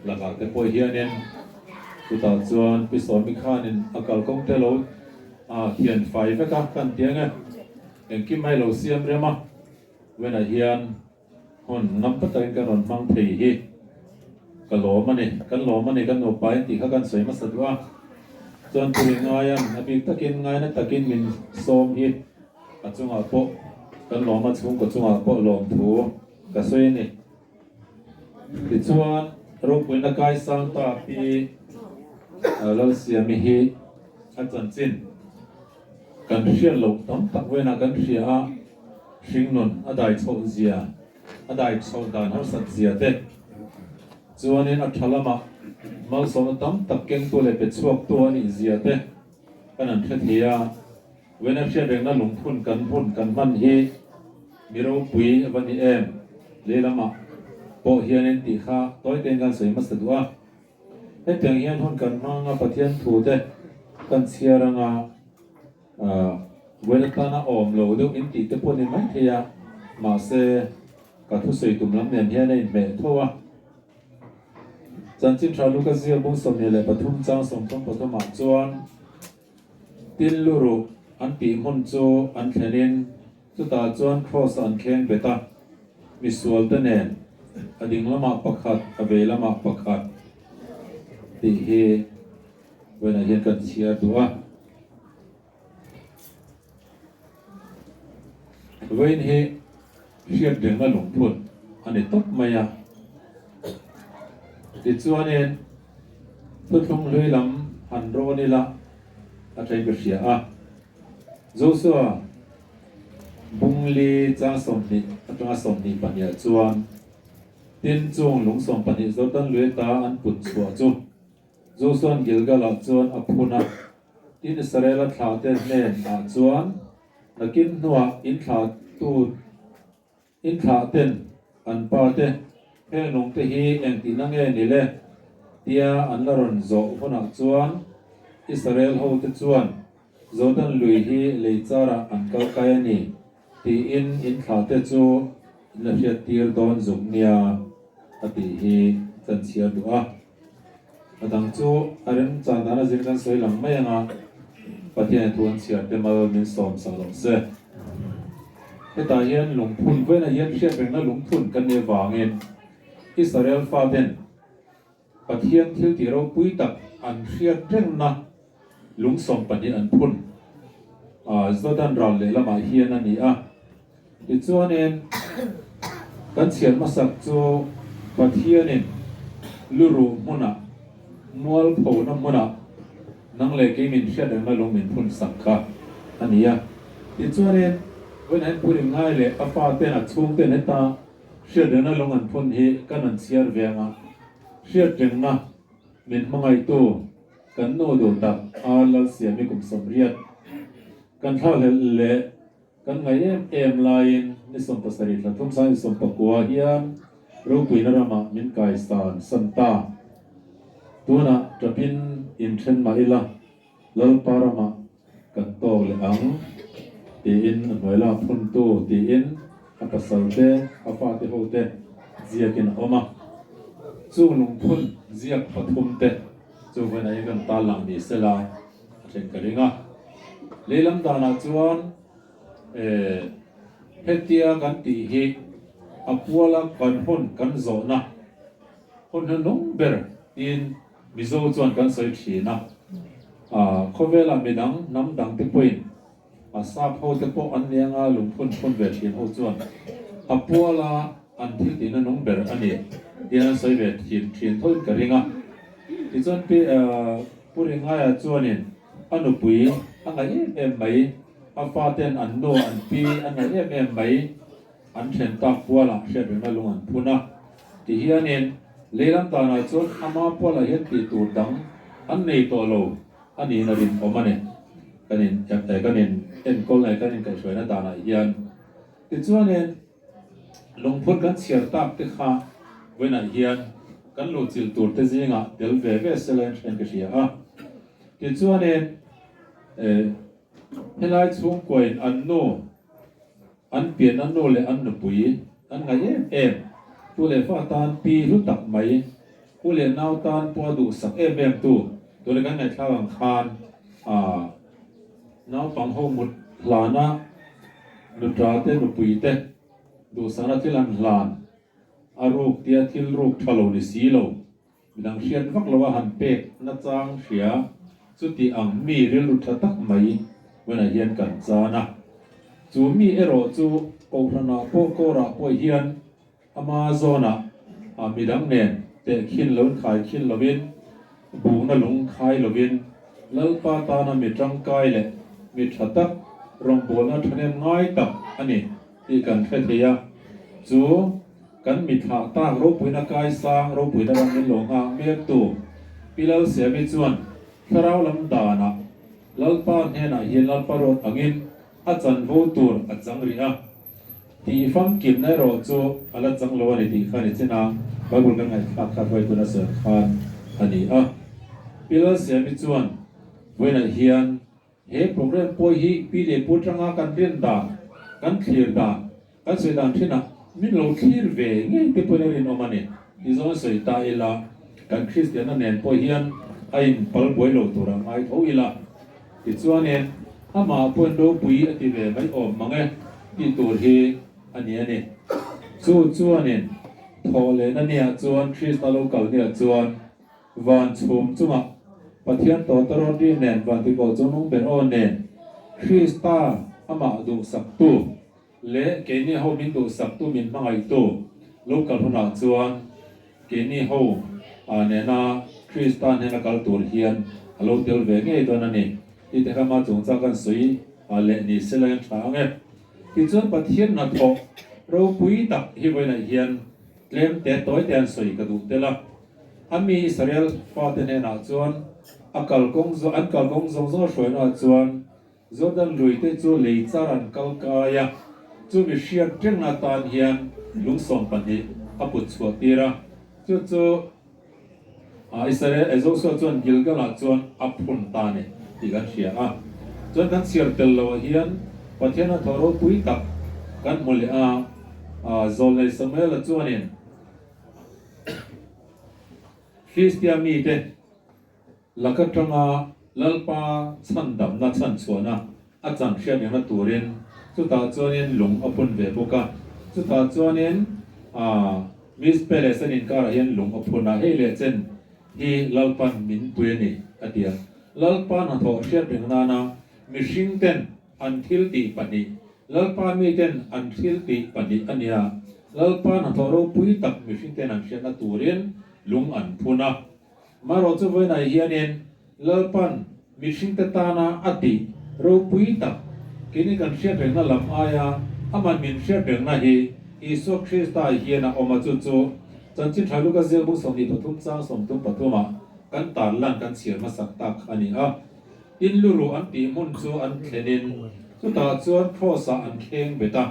lakah te pawh hianin chutah chuan Pi Sawmi khanin a kalkawng te lo thian fai vek a kan ti ang e, engkim mai lo siam rem a, Wenah hian Hun ngam ta takin kan rawn hmang thei hi ka lawm a ni, kan lawm a ni, kan nupa in tih kha kan sawi hmasa duh a, chuan tui ngaian a bik takin ngaina takin min sawm hi a chungah pawh kan lawm a, chhungkaw chungah pawh lawm thu ka sawi a ni. Tichuan ropuina kaisang ta pi Lalsiami hi a chanchin kan hriat loh tam tak venah kan hria a, Hringnun a dai chhoh zia, a dai chhoh dan harsat zia te chuanin a tha lamah malsawmna tam tak kengtu leh pe chhuaktu a nih zia te kan han hre thei a. Vawiin a hriat rengna lungphun kan hmun kan hman hi mi ropui a va ni em? Lei lamah pawh hianin tih kha tawi tein kan sawi hmasa duh a. Hetiang hian hun kan hmang a, Pathian thu te kan chhiar anga, Vawiin atana awm lo deuh in tih te pawh ni mai thei a, mahse ka thusawi tum lam nen hian a inhmeh tho a. Chanchin tha Luka ziak bung 23 chang 33 ah chuan Tin lu ruh an tih hmun chu an thlenin chutah chuan Kraws an thleng bet a, misual te nen a ding lamah pakhat a vei lamah pakhat tih hi Vawiinah hian kan chhiar duh a. Vawiin hi hriat rengna lungphun a ni tawp mai a. Tichuanin thuthlung hlui lam han rawn ila a ṭhain ka hria a. Joshua. Bung li chang 20 atanga 22 ah chuan tin chung lung 12 Jordan lui ata an put chhuah chu Josua'n Gilgal ah chuan a phun a, tin Israela thlahte hnen ah chuan nakin hnuah in thlahtu In thlah ten an pa te heng lung te hi engtihna nge ni le? tia an la rawn zawh hunah chuan Israel ho te chuan Jordan lui hi lei charah an kal kai a ni tiin in thlah te chu in la hriat tir dawn zuk nia a tih hi kan chhiar duh a. A dang chu a remchan dan a zir kan sawi lang mai ang a, Pathian thu an chhiar te mal min sawm sak lo se. Hetah hian lungphun vawiinah hian hriat rengna lungphun kan nih avangin Israel faten Pathian thil tih ropui tak an hriat rengna lung 12 an phun a, Jordan ral lehlamah hian a ni a. Tichuanin, kan chhiar hmasak chu Pathianin luruh hmunah, mualphona hmunah nang leh kei min hriat rengna lung min phun sak kha a ni a. Tichuanin, vawiinah hian Phurin ngai leh a faten a chhungten heta hriat rengna lung an phun hi kan han chhiar ve ang a, hriat rengna min hmangaihtu kan nu duh tak a Lalsiami kum 80 kan thlakhlelh leh Kan ngaih em em laiin ni 17 thla thum sang ni 19 hian ropuina ramah min kai san san ta. Tunah tapin inthen mah ila Lalpa ramah kan tawk leh ang tiin a hnuai lak phuntu tiin a pasal te a fate ho te ziakin a awm a. Chung lungphun ziak pathum te chu vawiinah hian kan tarlang ni sela a thleng ka ring a. Lehlam danah chuan eh hetia kan tih hi a puala kan hun kan zawhna hun hnuhnung ber tiin Mizo chuan kan sawi thin a. Ah khawvelah midang hnam dang te pawhin a sap ho te pawh an nia nga lungphun phun ve thin ho chuan a puala an thil tih hnuhnung ber a ni tiin an sawi ve thin thin thoin ka ring a. Tichuan pi eh Pu Ringaia chuanin a nupui a ngaih em em mai, a faten an nu an pi a ngaih em em mai, an then tak pualah hriat rengna lung an phun a. Ti hianin leilam danah chuan ama pualah hian tih tur dang an nei tawh lo a niin a rinawm a ni. Kan in kan in enkawl leh kan inkaihhruaina danah hian. Tichuanin Lungphun kan chhiar tak te kha vawiinah hian kan luhchilh tur te zingah tel ve ve sela in hriat ka hria a. Tichuanin helai chhungkuain an nu, an pianna nu leh an nupui an ngaih em em, tu leh fa tan pi hlu tak mai, u leh nau tan pawh a duhsak em em tu, tuna kan ngaihthlak ang khan naupang ho mut hlana Nuṭa te, nupui te duhsana thil an hlan, a ruk tia thil ruk ṭha lo ni si lo, midang hriat vak lo a han pek nachang hria, chuti ang mi rilru ṭha tak mai vawiinah hian kan chan a. Chu mi erawh chu Kohhranah pawh kawrah pawh hian ama zawnah midang nen tehkhin lo inkhai khin lovin, bukna lung khai lovin, Lalpa tana mi tangkai leh mi tha tak, rawngbawlna thahnem ngai tak a ni tih kan hre thei a. Chu kan mi thlah tak ropuina kaisang, ropuina ram min lo nghak mektu Pi Lalsiami chuan thlarau lam danah Lalpa hnenah hian Lalpa ruat angin a chanvo tur a chang rih a. Tih famkimna erawh chu a la chang lo a ni tih kha ni chin a, Bible kan ngaihthlak kha hruaituna sawi khan a ni a. Pi Lalsiami chuan vawiinah hian he program pawh hi pi leh pu atanga kan rin dan, kan thlir dan, kan sawi dan thinah min lo thlir ve ngei te pawhin a rinawm a ni tih zawng a sawi ta ila, kan Kristianna nen pawh hian a inpal buai lo tur a ngai tho ila. Tichuanin, amah pawhin ropui a ti ve mai awm mang e tih tur hi a ni a ni. Chu chuanin, thawh lehna niah chuan Krista lo kal niah chuan van chhum chungah Pathian tawta rawt ri nen van tikoh chungnung ber aw nen Krista amah duhsaktu leh keini ho min duhsaktu min hmangaihtu lo kal hunah chuan Keini ho nena Krista hnena kal tur hian a lo tel ve ngei dawn a ni. Tih te kha ma chungchang kan sawi leh ni se la en tha ang e. Tichuan Pathian hnathawh ropui tak hi vawiinah hian tlem te tawi te an sawi ka duh tel a. A mi Israel fate hnenah chuan a kalkawng an kalkawng zawng zawng a hruainaah chuan Jordan lui te chu lei char an kal kai a, chu mi hriat rengna atan hian lung 12 a put chhuah tir a, chu chu Israel Joshua chuan Gilgal ah chuan a phun ta a ni tih kan hria a. Chuan kan chhiar tel loh ah hian Pathian a thaw ropui tak kan hmu leh a, Zawlnei Samuel-a chuanin Filistia mite Lak atanga Lalpa chhandamna chhanchhuahna a chan hriat rengna turin chutah chuanin lung a phun ve bawk a. Chutah chuanin Mizpeh leh Sen inkarah hian lung a phun a, hei leh chen hi Lalpan min pui a ni, a ti a. Lalpa hnathawh hriat reng nana mihring ten an thil tih pahnih, Lalpa miten an thil tih pahnih a nia. Lalpa hnathawh ropui tak mihring ten an hriatna turin lung an phun a. Marawh chu vawiinah hianin Lalpan mihringte tana a tih ropui tak keini kan hriat rengna lam aia aman min hriat rengna hi Isua Krista hian a awm a, chu chu Chanchin Tha Luka ziak bung 23 chang 33 ah kan tar lan kan chhiar hmasak tak a ni a. In luruh an tih hmun chu an thlenin chutah chuan Kraws ah an thleng bet a,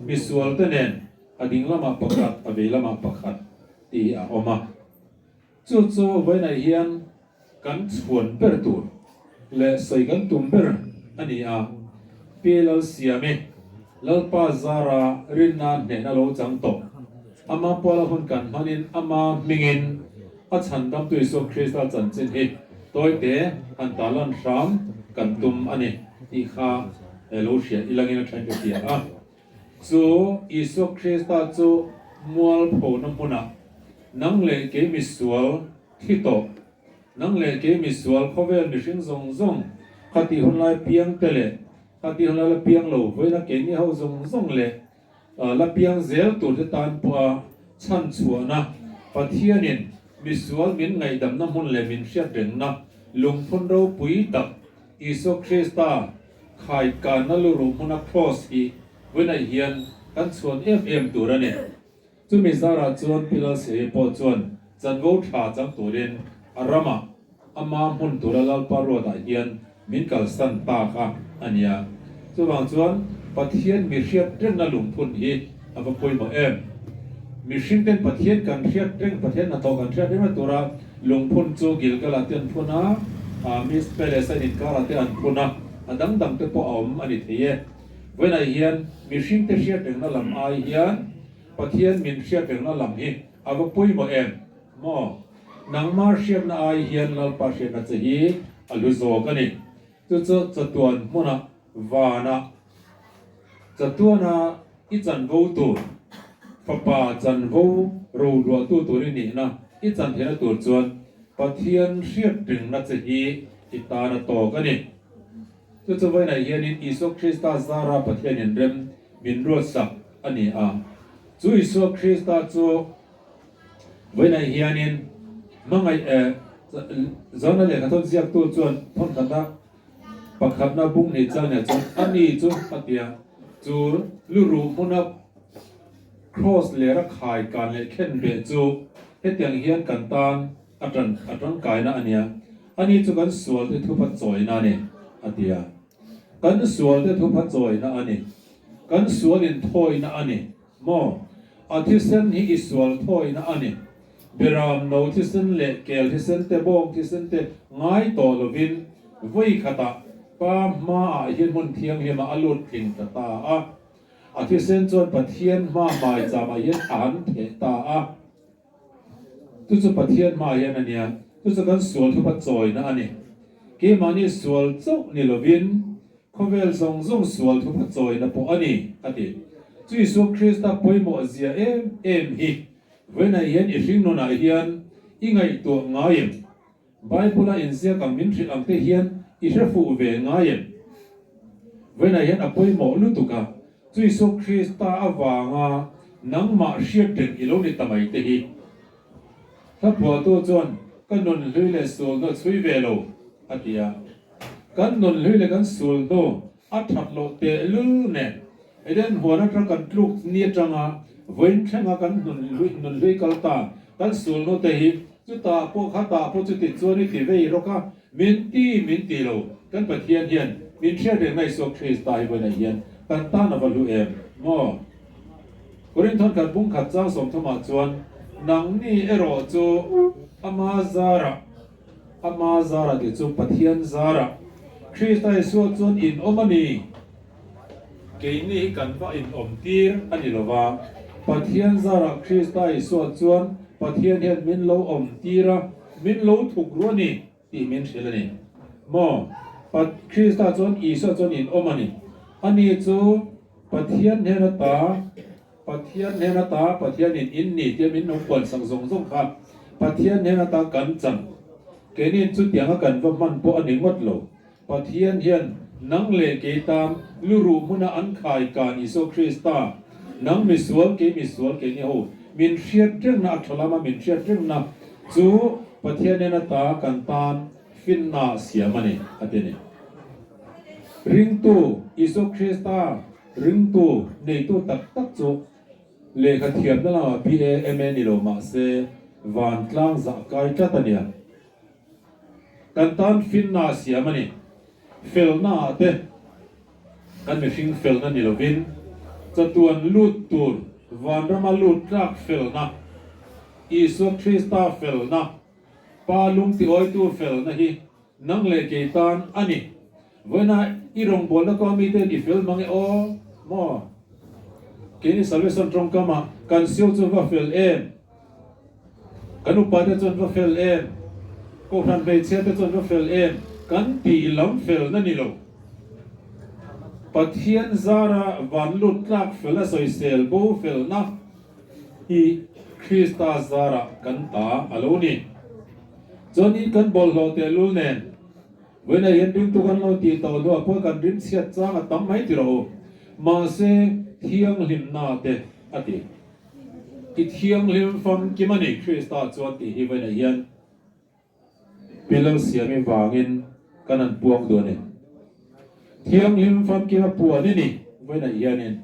misualte nen a ding lamah pakhat a vei lamah pakhat tih a awm a. Chu chu vawiinah hian kan chhuan ber tur leh sawi kan tum ber a ni a, Pi Lalsiami, Lalpa Zara rinna hnehna lo chang tawh, ama puala hun kan hmanin ama hmingin a chhandamtu Isua Krista chanchin hi tawite han tarlan hram kan tum a ni tih kha lo hria ilangin a thain ka hria a. Chu Isua Krista chu mualphona hmunah nang leh kei misual thi tawh, nang leh kei misual khawvel mihring zawng zawng khatih hunlai piang te leh khatih hunlai la piang lo vawiina keini ho zawng zawng leh la piang zel tur te tan pawha chhanchhuahna Pathianin misual min ngaihdamna hmun leh min hriat rengna lungphun ropui tak Isua Krista Khai kanna lu ruh hmuna Kraws hi vawiinah hian kan chhuan em em tur a ni. Chumi zarah chuan Pi Lalseri pawh chuan chanvo tha chang turin a ramah ama hmun tura Lalpa ruatah hian min kalsan ta kha a nia. Chuvang chuan Pathian mi hriat rengna lungphun hi a va pawimawh em? Mihring ten Pathian kan hriat reng, Pathian hnathawh kan hriat rengna tura lungphun chu Gilgal-ah te an phun a, Mizpeh leh Sain inkarah te an phun a, a dang dang te pawh a awm a ni thei e. Vawiinah hian mihring te hriat rengna lam ai hian Pathian min hriat rengna lam hi a va pawimawh em maw? Nangmah hriatna ai hian Lalpa hriatna che hi a hlu zawk a ni. Chu chu chatuan hmunah vanah chatuana i chanvo tur, fapa chanvo roluahtu tur i nihna i chan theihna tur chuan Pathian hriat ringna che hi i tan a tawk a ni. Chu chu vawiinah hianin Isua Krista zara Pathianin rem min ruatsak a ni a. Chu Isua Krista chu vawiinah hianin hmangaih eh Johna lehkhathawn ziaktu chuan thawnkhatna Pakhatna bung hnih chang nia chuan a ni chu a ti a, chu lu ruh hmuna Kraws lera khai kan leh khen beh chu hetiang hian kan tan a tan a tangkaina a nia, a ni chu kan sualte thupha chawina a ni, a ti a. Kan sualte thupha chawina a ni, kan sual inthawina a ni maw? A thisen hi i sual thawina a ni. Beram no thisen leh kel thisen te bawng thisen te ngai tawh lovin vawi khatah pa hmaah hian hmun thianghlimah a lut tling ta ta a. A thisen chuan Pathian hma hmaichamah hian a han theh ta a. Chu chu Pathian hmaah hian a nia. Chu chu kan sual thupa chawina a ni. Keimahni sual chauh ni lovin khawvel zawng zawng sual thupa chawina pawh a ni, a ti. Chu Isua Krista pawimawh zia em em hi Vawiinah hian i hringnunah hian i ngaihtuah ngai em? Bible-a inziak ang min hrilh ang te hian i hre fuh ve ngai em? Vawiinah hian a pawimawh lutuk a, chu Isua Krista avanga nangmah hriat reng i lo ni ta mai te hi. Hlaphuahtu chuan ka nun hlui leh sul hnu chhui ve lo a ti a. Kan nun hlui leh kan sul hnu a that loh tehlul nen. Eden huan atang kan tluk ni atanga vawiin thlenga kan hnun hlui kal ta kan sulnu te hi chutah pawh khatah pawh chuti chuan i ti vei rawk a, min ti min ti lo kan Pathian hian min hriat reng Isua Krista hi vawiinah hian kan tan a va hlu em maw? Korinthon khat bung khat chang sawmthumah chuan nangni erawh chu ama zarah ama zarah tih chu Pathian zarah Krista Isua chuan in awm a ni. Keini hi kan va inawm tir a ni lo va, Pathian zarah Krista Isua chuan Pathian hian min lo awm tir a, min lo thuk ru a ni tih min hrilh a ni. Maw? Krista chuan Isua chuan in awm a ni. Ani chu Pathian hnen ata, Pathian hnen ata Pathianin in ni tia min lo puansak zawng zawng kha Pathian hnen ata kan chan. Keinin chutianga kan va hman pawh a ni ngawt lo. Pathian hian nang leh kei tan lu ruh hmuna an khai kan Isua Krista, nang misual kei misual keini ho min hriat rengna a tha lama min hriat rengna chu Pathian hian ata kan tan finna siam a ni a ti a ni. Ringtu Isua Krista ringtu neitu tak tak chu lehkha thiamna lamah BA, MA ni lo mahse vantlang zah kai tlat a nia. Kan tan finna a siam a ni. Felna ah te kan mihring felna ni lovin chatuan lut tur vanrama lut tlak felna, Isua Krista felna, Pa lungtiawitu felna hi nang leh kei tan a ni. Vawiina i rawngbawlna kawng miten i fel mang e aw maw? Keini Salvation tawngkama kan siau chu va fel em? Kan upa te chuan va fel em? Kohhran hmeichhia te chuan va fel em? Kan tih lam felna ni lo. Pathian zara van lut tlak fel a sawisel bo felna hi Krista zara kan ta a lo ni. Chuanin kan bawlhhlawh tehlul nen vawiinah hian ringtu kan lo tih tawh hnuah pawh kan rimchhiat chang a tam mai ti rawh u. Mahse thianghlimna te a ti. I thianghlim famkim a ni, Krista chuan tih hi vawiinah hian Pilal siami vangin kan han puang duh a ni. Thianghlim famkim a puan i ni vawiinah hianin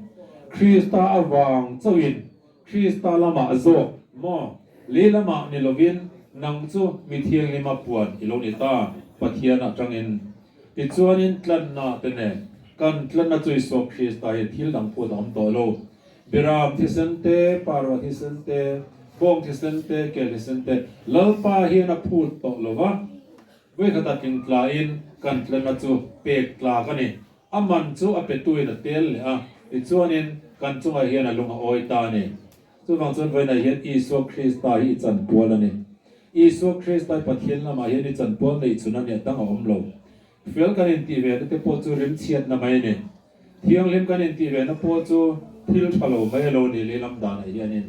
Krista avang chauhin Krista lamah zawk maw lei lamah ni lovin nang chu mi thianghlima puan i lo ni ta Pathian atangin. Tichuanin tlanna te nen kan tlanna chu Isua Krista hi thil dang phut a awm tawh lo. Biram thisen te, parva thisen te, bawng thisen te, kel thisen te Lalpa hian a phut tawh lo va, vawikhatah tling tlain kan tlenna chu pek tlak a ni. A man chu a petuin a tel leh a, tichuanin kan chungah hian a lung a awi ta a ni. Chuvang chuan vawiinah hian Isua Krista hi i chanpual a ni. Isua Krista hi Pathian lamah hian i chanpual neih chhun a nih dang a awm lo. Fel kan intih ve na te pawh chu rimchhiatna mai a ni. Thianghlim kan intih ve na pawh chu thil tha lo mai a lo ni lehlam danah hianin.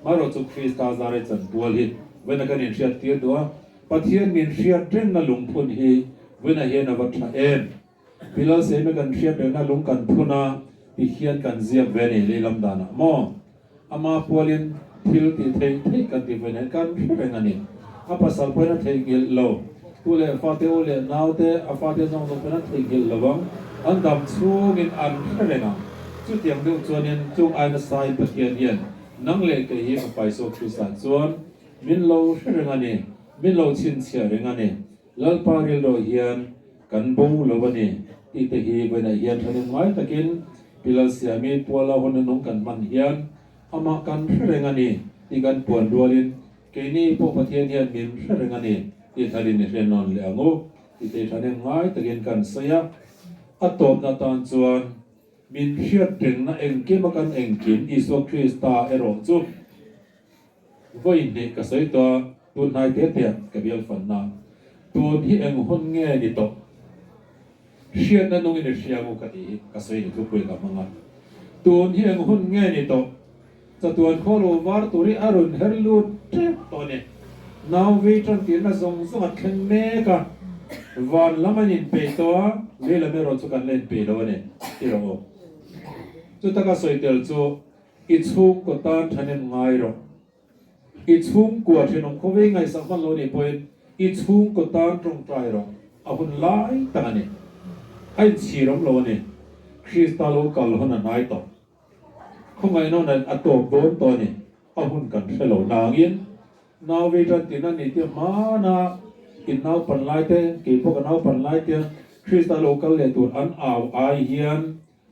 Marawh chu Krista zare chanpual hi vawiina kan inhriat tir duh a, Pathian min hriat rengna lungphun hi vawiina hian a va tha em? Pilal Seime kan hriat rengna lung kan phun a ti hian kan ziak ve a ni lehlam danah maw? Ama pualin thil tih theih theih kan ti vawiin hian kan hre reng a ni. A pasal pawhin a theihnghilh lo. Tu leh fate u leh naute a fate zawng zawng pawhin an theihnghilh lo ang. An dam chhungin an hre reng ang. Chutiang deuh chuanin chung ai nasain Pathian hian nang leh kei hi Fapa Isua Krista chuan min lo hre reng a ni, min lo chhinchhiah reng a ni. Lalpa rilru hian kan bo lo a ni tih te hi vawiinah hian thahnem ngai takin Pi Lalsiami Puala hun nung kan hman hian amah kan hre reng a ni tih kan puan rualin keini pawh Pathian hian min hre reng a ni tih thalin i hre nawn leh ang u tih te thahnem ngai takin kan sawi a. A tawpna tan chuan min hriat rengna engkim a kan engkim Isua Krista erawh chu Vawi hnih ka sawi tawh a, tun hnai te te ka bial fanna. Tun hi eng hun nge ni tawh? Hriatna nungin i hria ngu ka tih hi ka sawi ni thupui ka hmang a. Tun hi eng hun nge ni tawh? Chatuan khaw lo var tur hi a rawn her lut tep tawh a ni. Nau vei tan tirna zawng zawng a thleng mek a, van lam an inpeih tawh a, lei lam erawh chu kan la inpeih lo a ni ti rawh u. Chutaka sawi tel chu I chhungkaw tan thahnem ngai rawh. I chhungkua thenawm khawvei ngaihsak hman lo nih pawhin i chhungkaw tan tawngtai rawh. A hun lai tak a ni. A inchhir awm lo a ni. Krista lo kal hun a hnai tawh. Khawngaihna hun a tawp dawn tawh a ni. A hun kan hre lo nangin Nauvi tan tina ni te hmana in naupan lai te, kei pawh ka naupan lai te Krista lo kal leh tur an au ai hian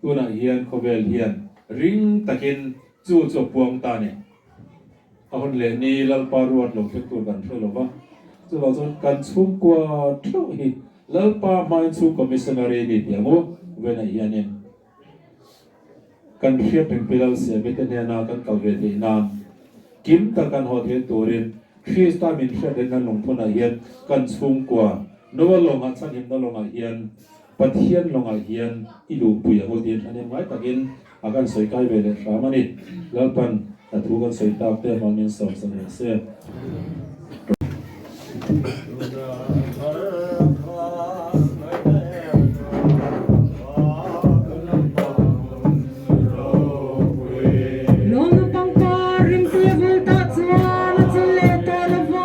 tunah hian khawvel hian ring takin chu chu a puang ta a ni. A hun leh ni Lalpa ruat lo thleng tur kan hre lo va, chuvang chuan kan chhungkua theuh hi Lalpa hmain chhungkaw missionary ni tih ang u venah hianin Kan hriat reng pi Lalsiami te hnena kan kal ve theih nan kim tak kan haw theih turin Krista min hriat rengna lungphunah hian kan chhungkua Noa lawngah chhanhimna lawngah hian Pathian lawngah hian i luhpui ang u tiin thahnem ngai takin a kan sawi kai ve leh hram a ni. Lalpan a thu kan sawi tak te hmang min sawm sak reng se. Lawmna pangpar rimtui a vul tah chuan a chul leh tawh lo va.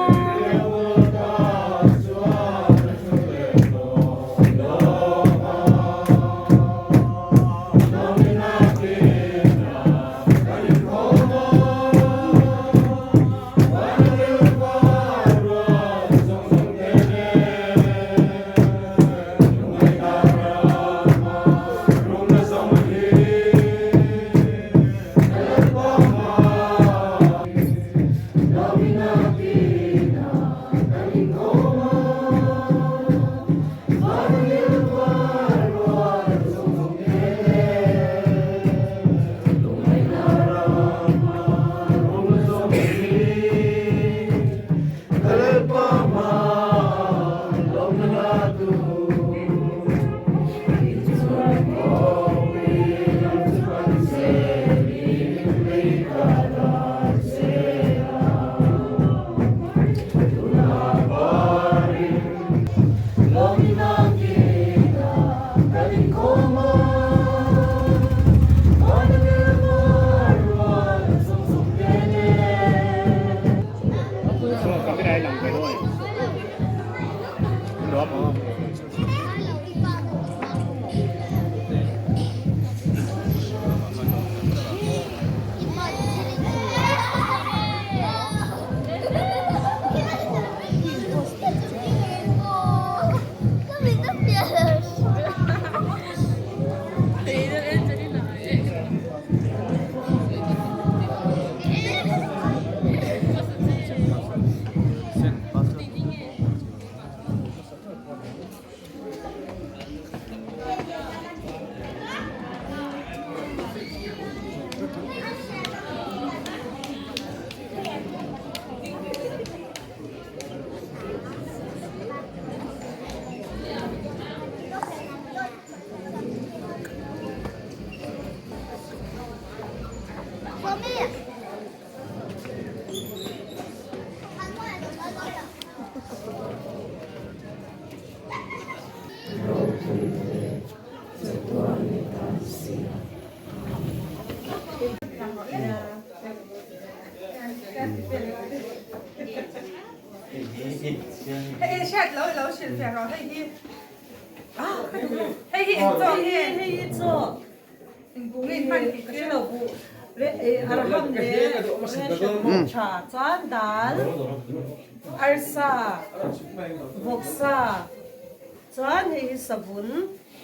Chuan hei hi savun,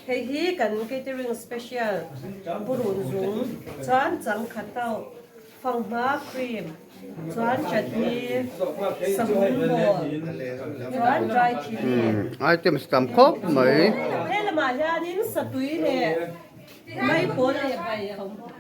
hei hi kan catering special purun zung, chuan changkhat tauh, fanghma cream, chuan chutney, savun ball, chuan dry chilli. Items tam khawp mai. He lamah hianin satui leh maipawl leh bai a awm bawk.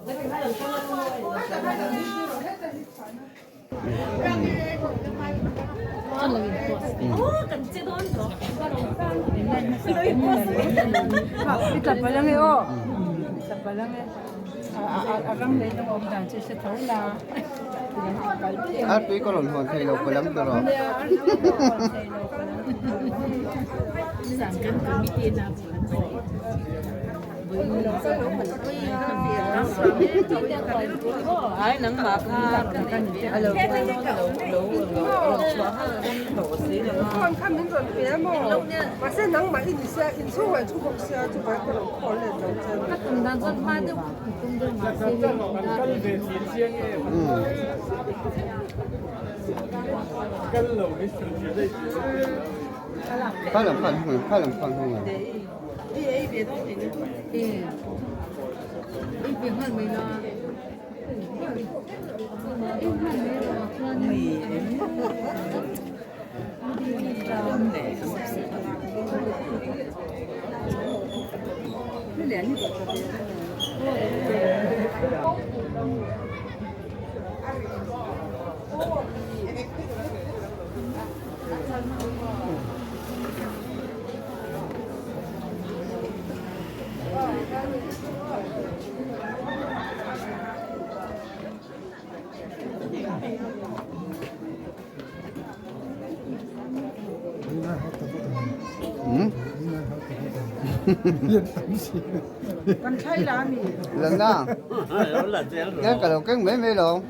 A tui ka rawn hawn thei lo ka lam tur aw. Kha lam khan hung kha lam khan hung. Lần na. Cái cả đầu cái mấy mấy đâu.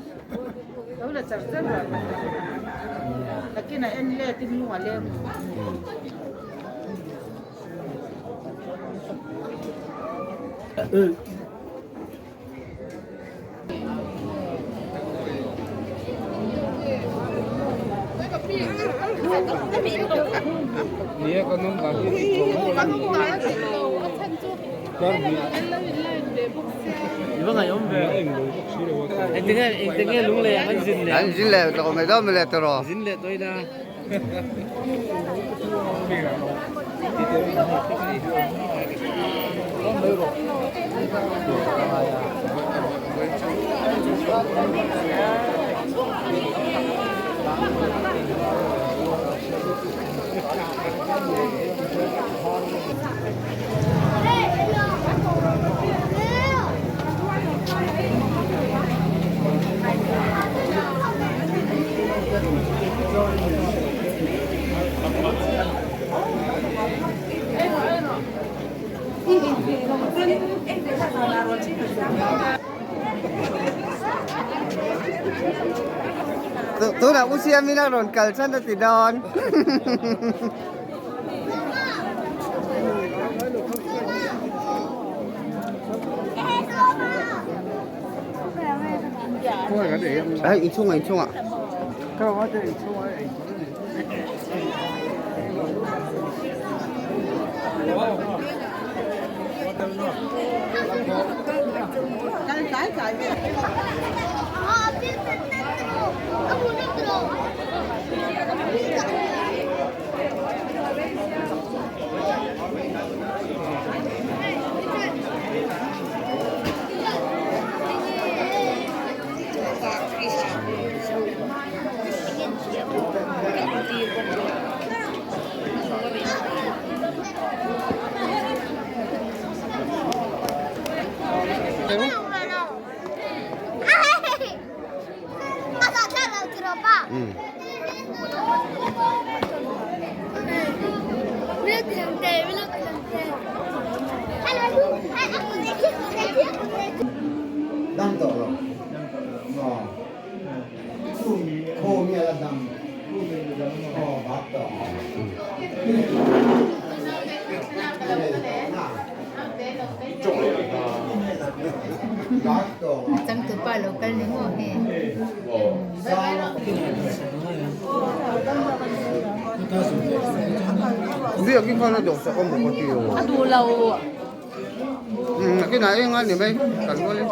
Anh dính lẹ tao mày đó mày lẹ tao rồi. Dính lẹ tôi ra. Tuna u siam in a rawn kal chan a ti dawn. Ai inchhungah inchhungah. Biakin khan a dawhsak a maw ka ti aw. A duh lo. Umm a kinah eng a ni mai kan ngawl e.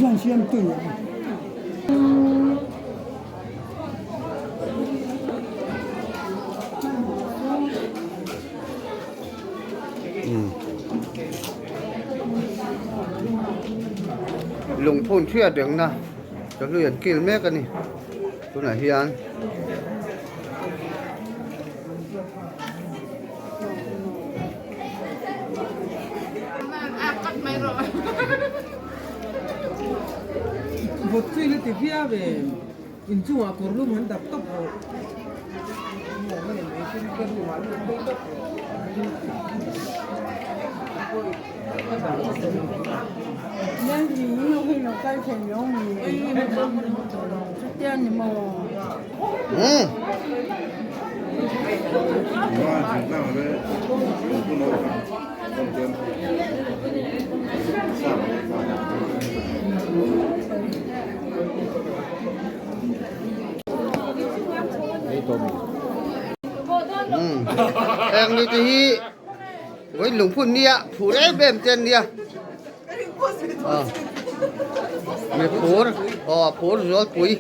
hian siam tui ang. Lungphun hriat rengna chawhlui an kil mek a ni tunah hian. Heng mi te hi vawi lungphun nia phur em em te an nia mi phur aw phur zualpui.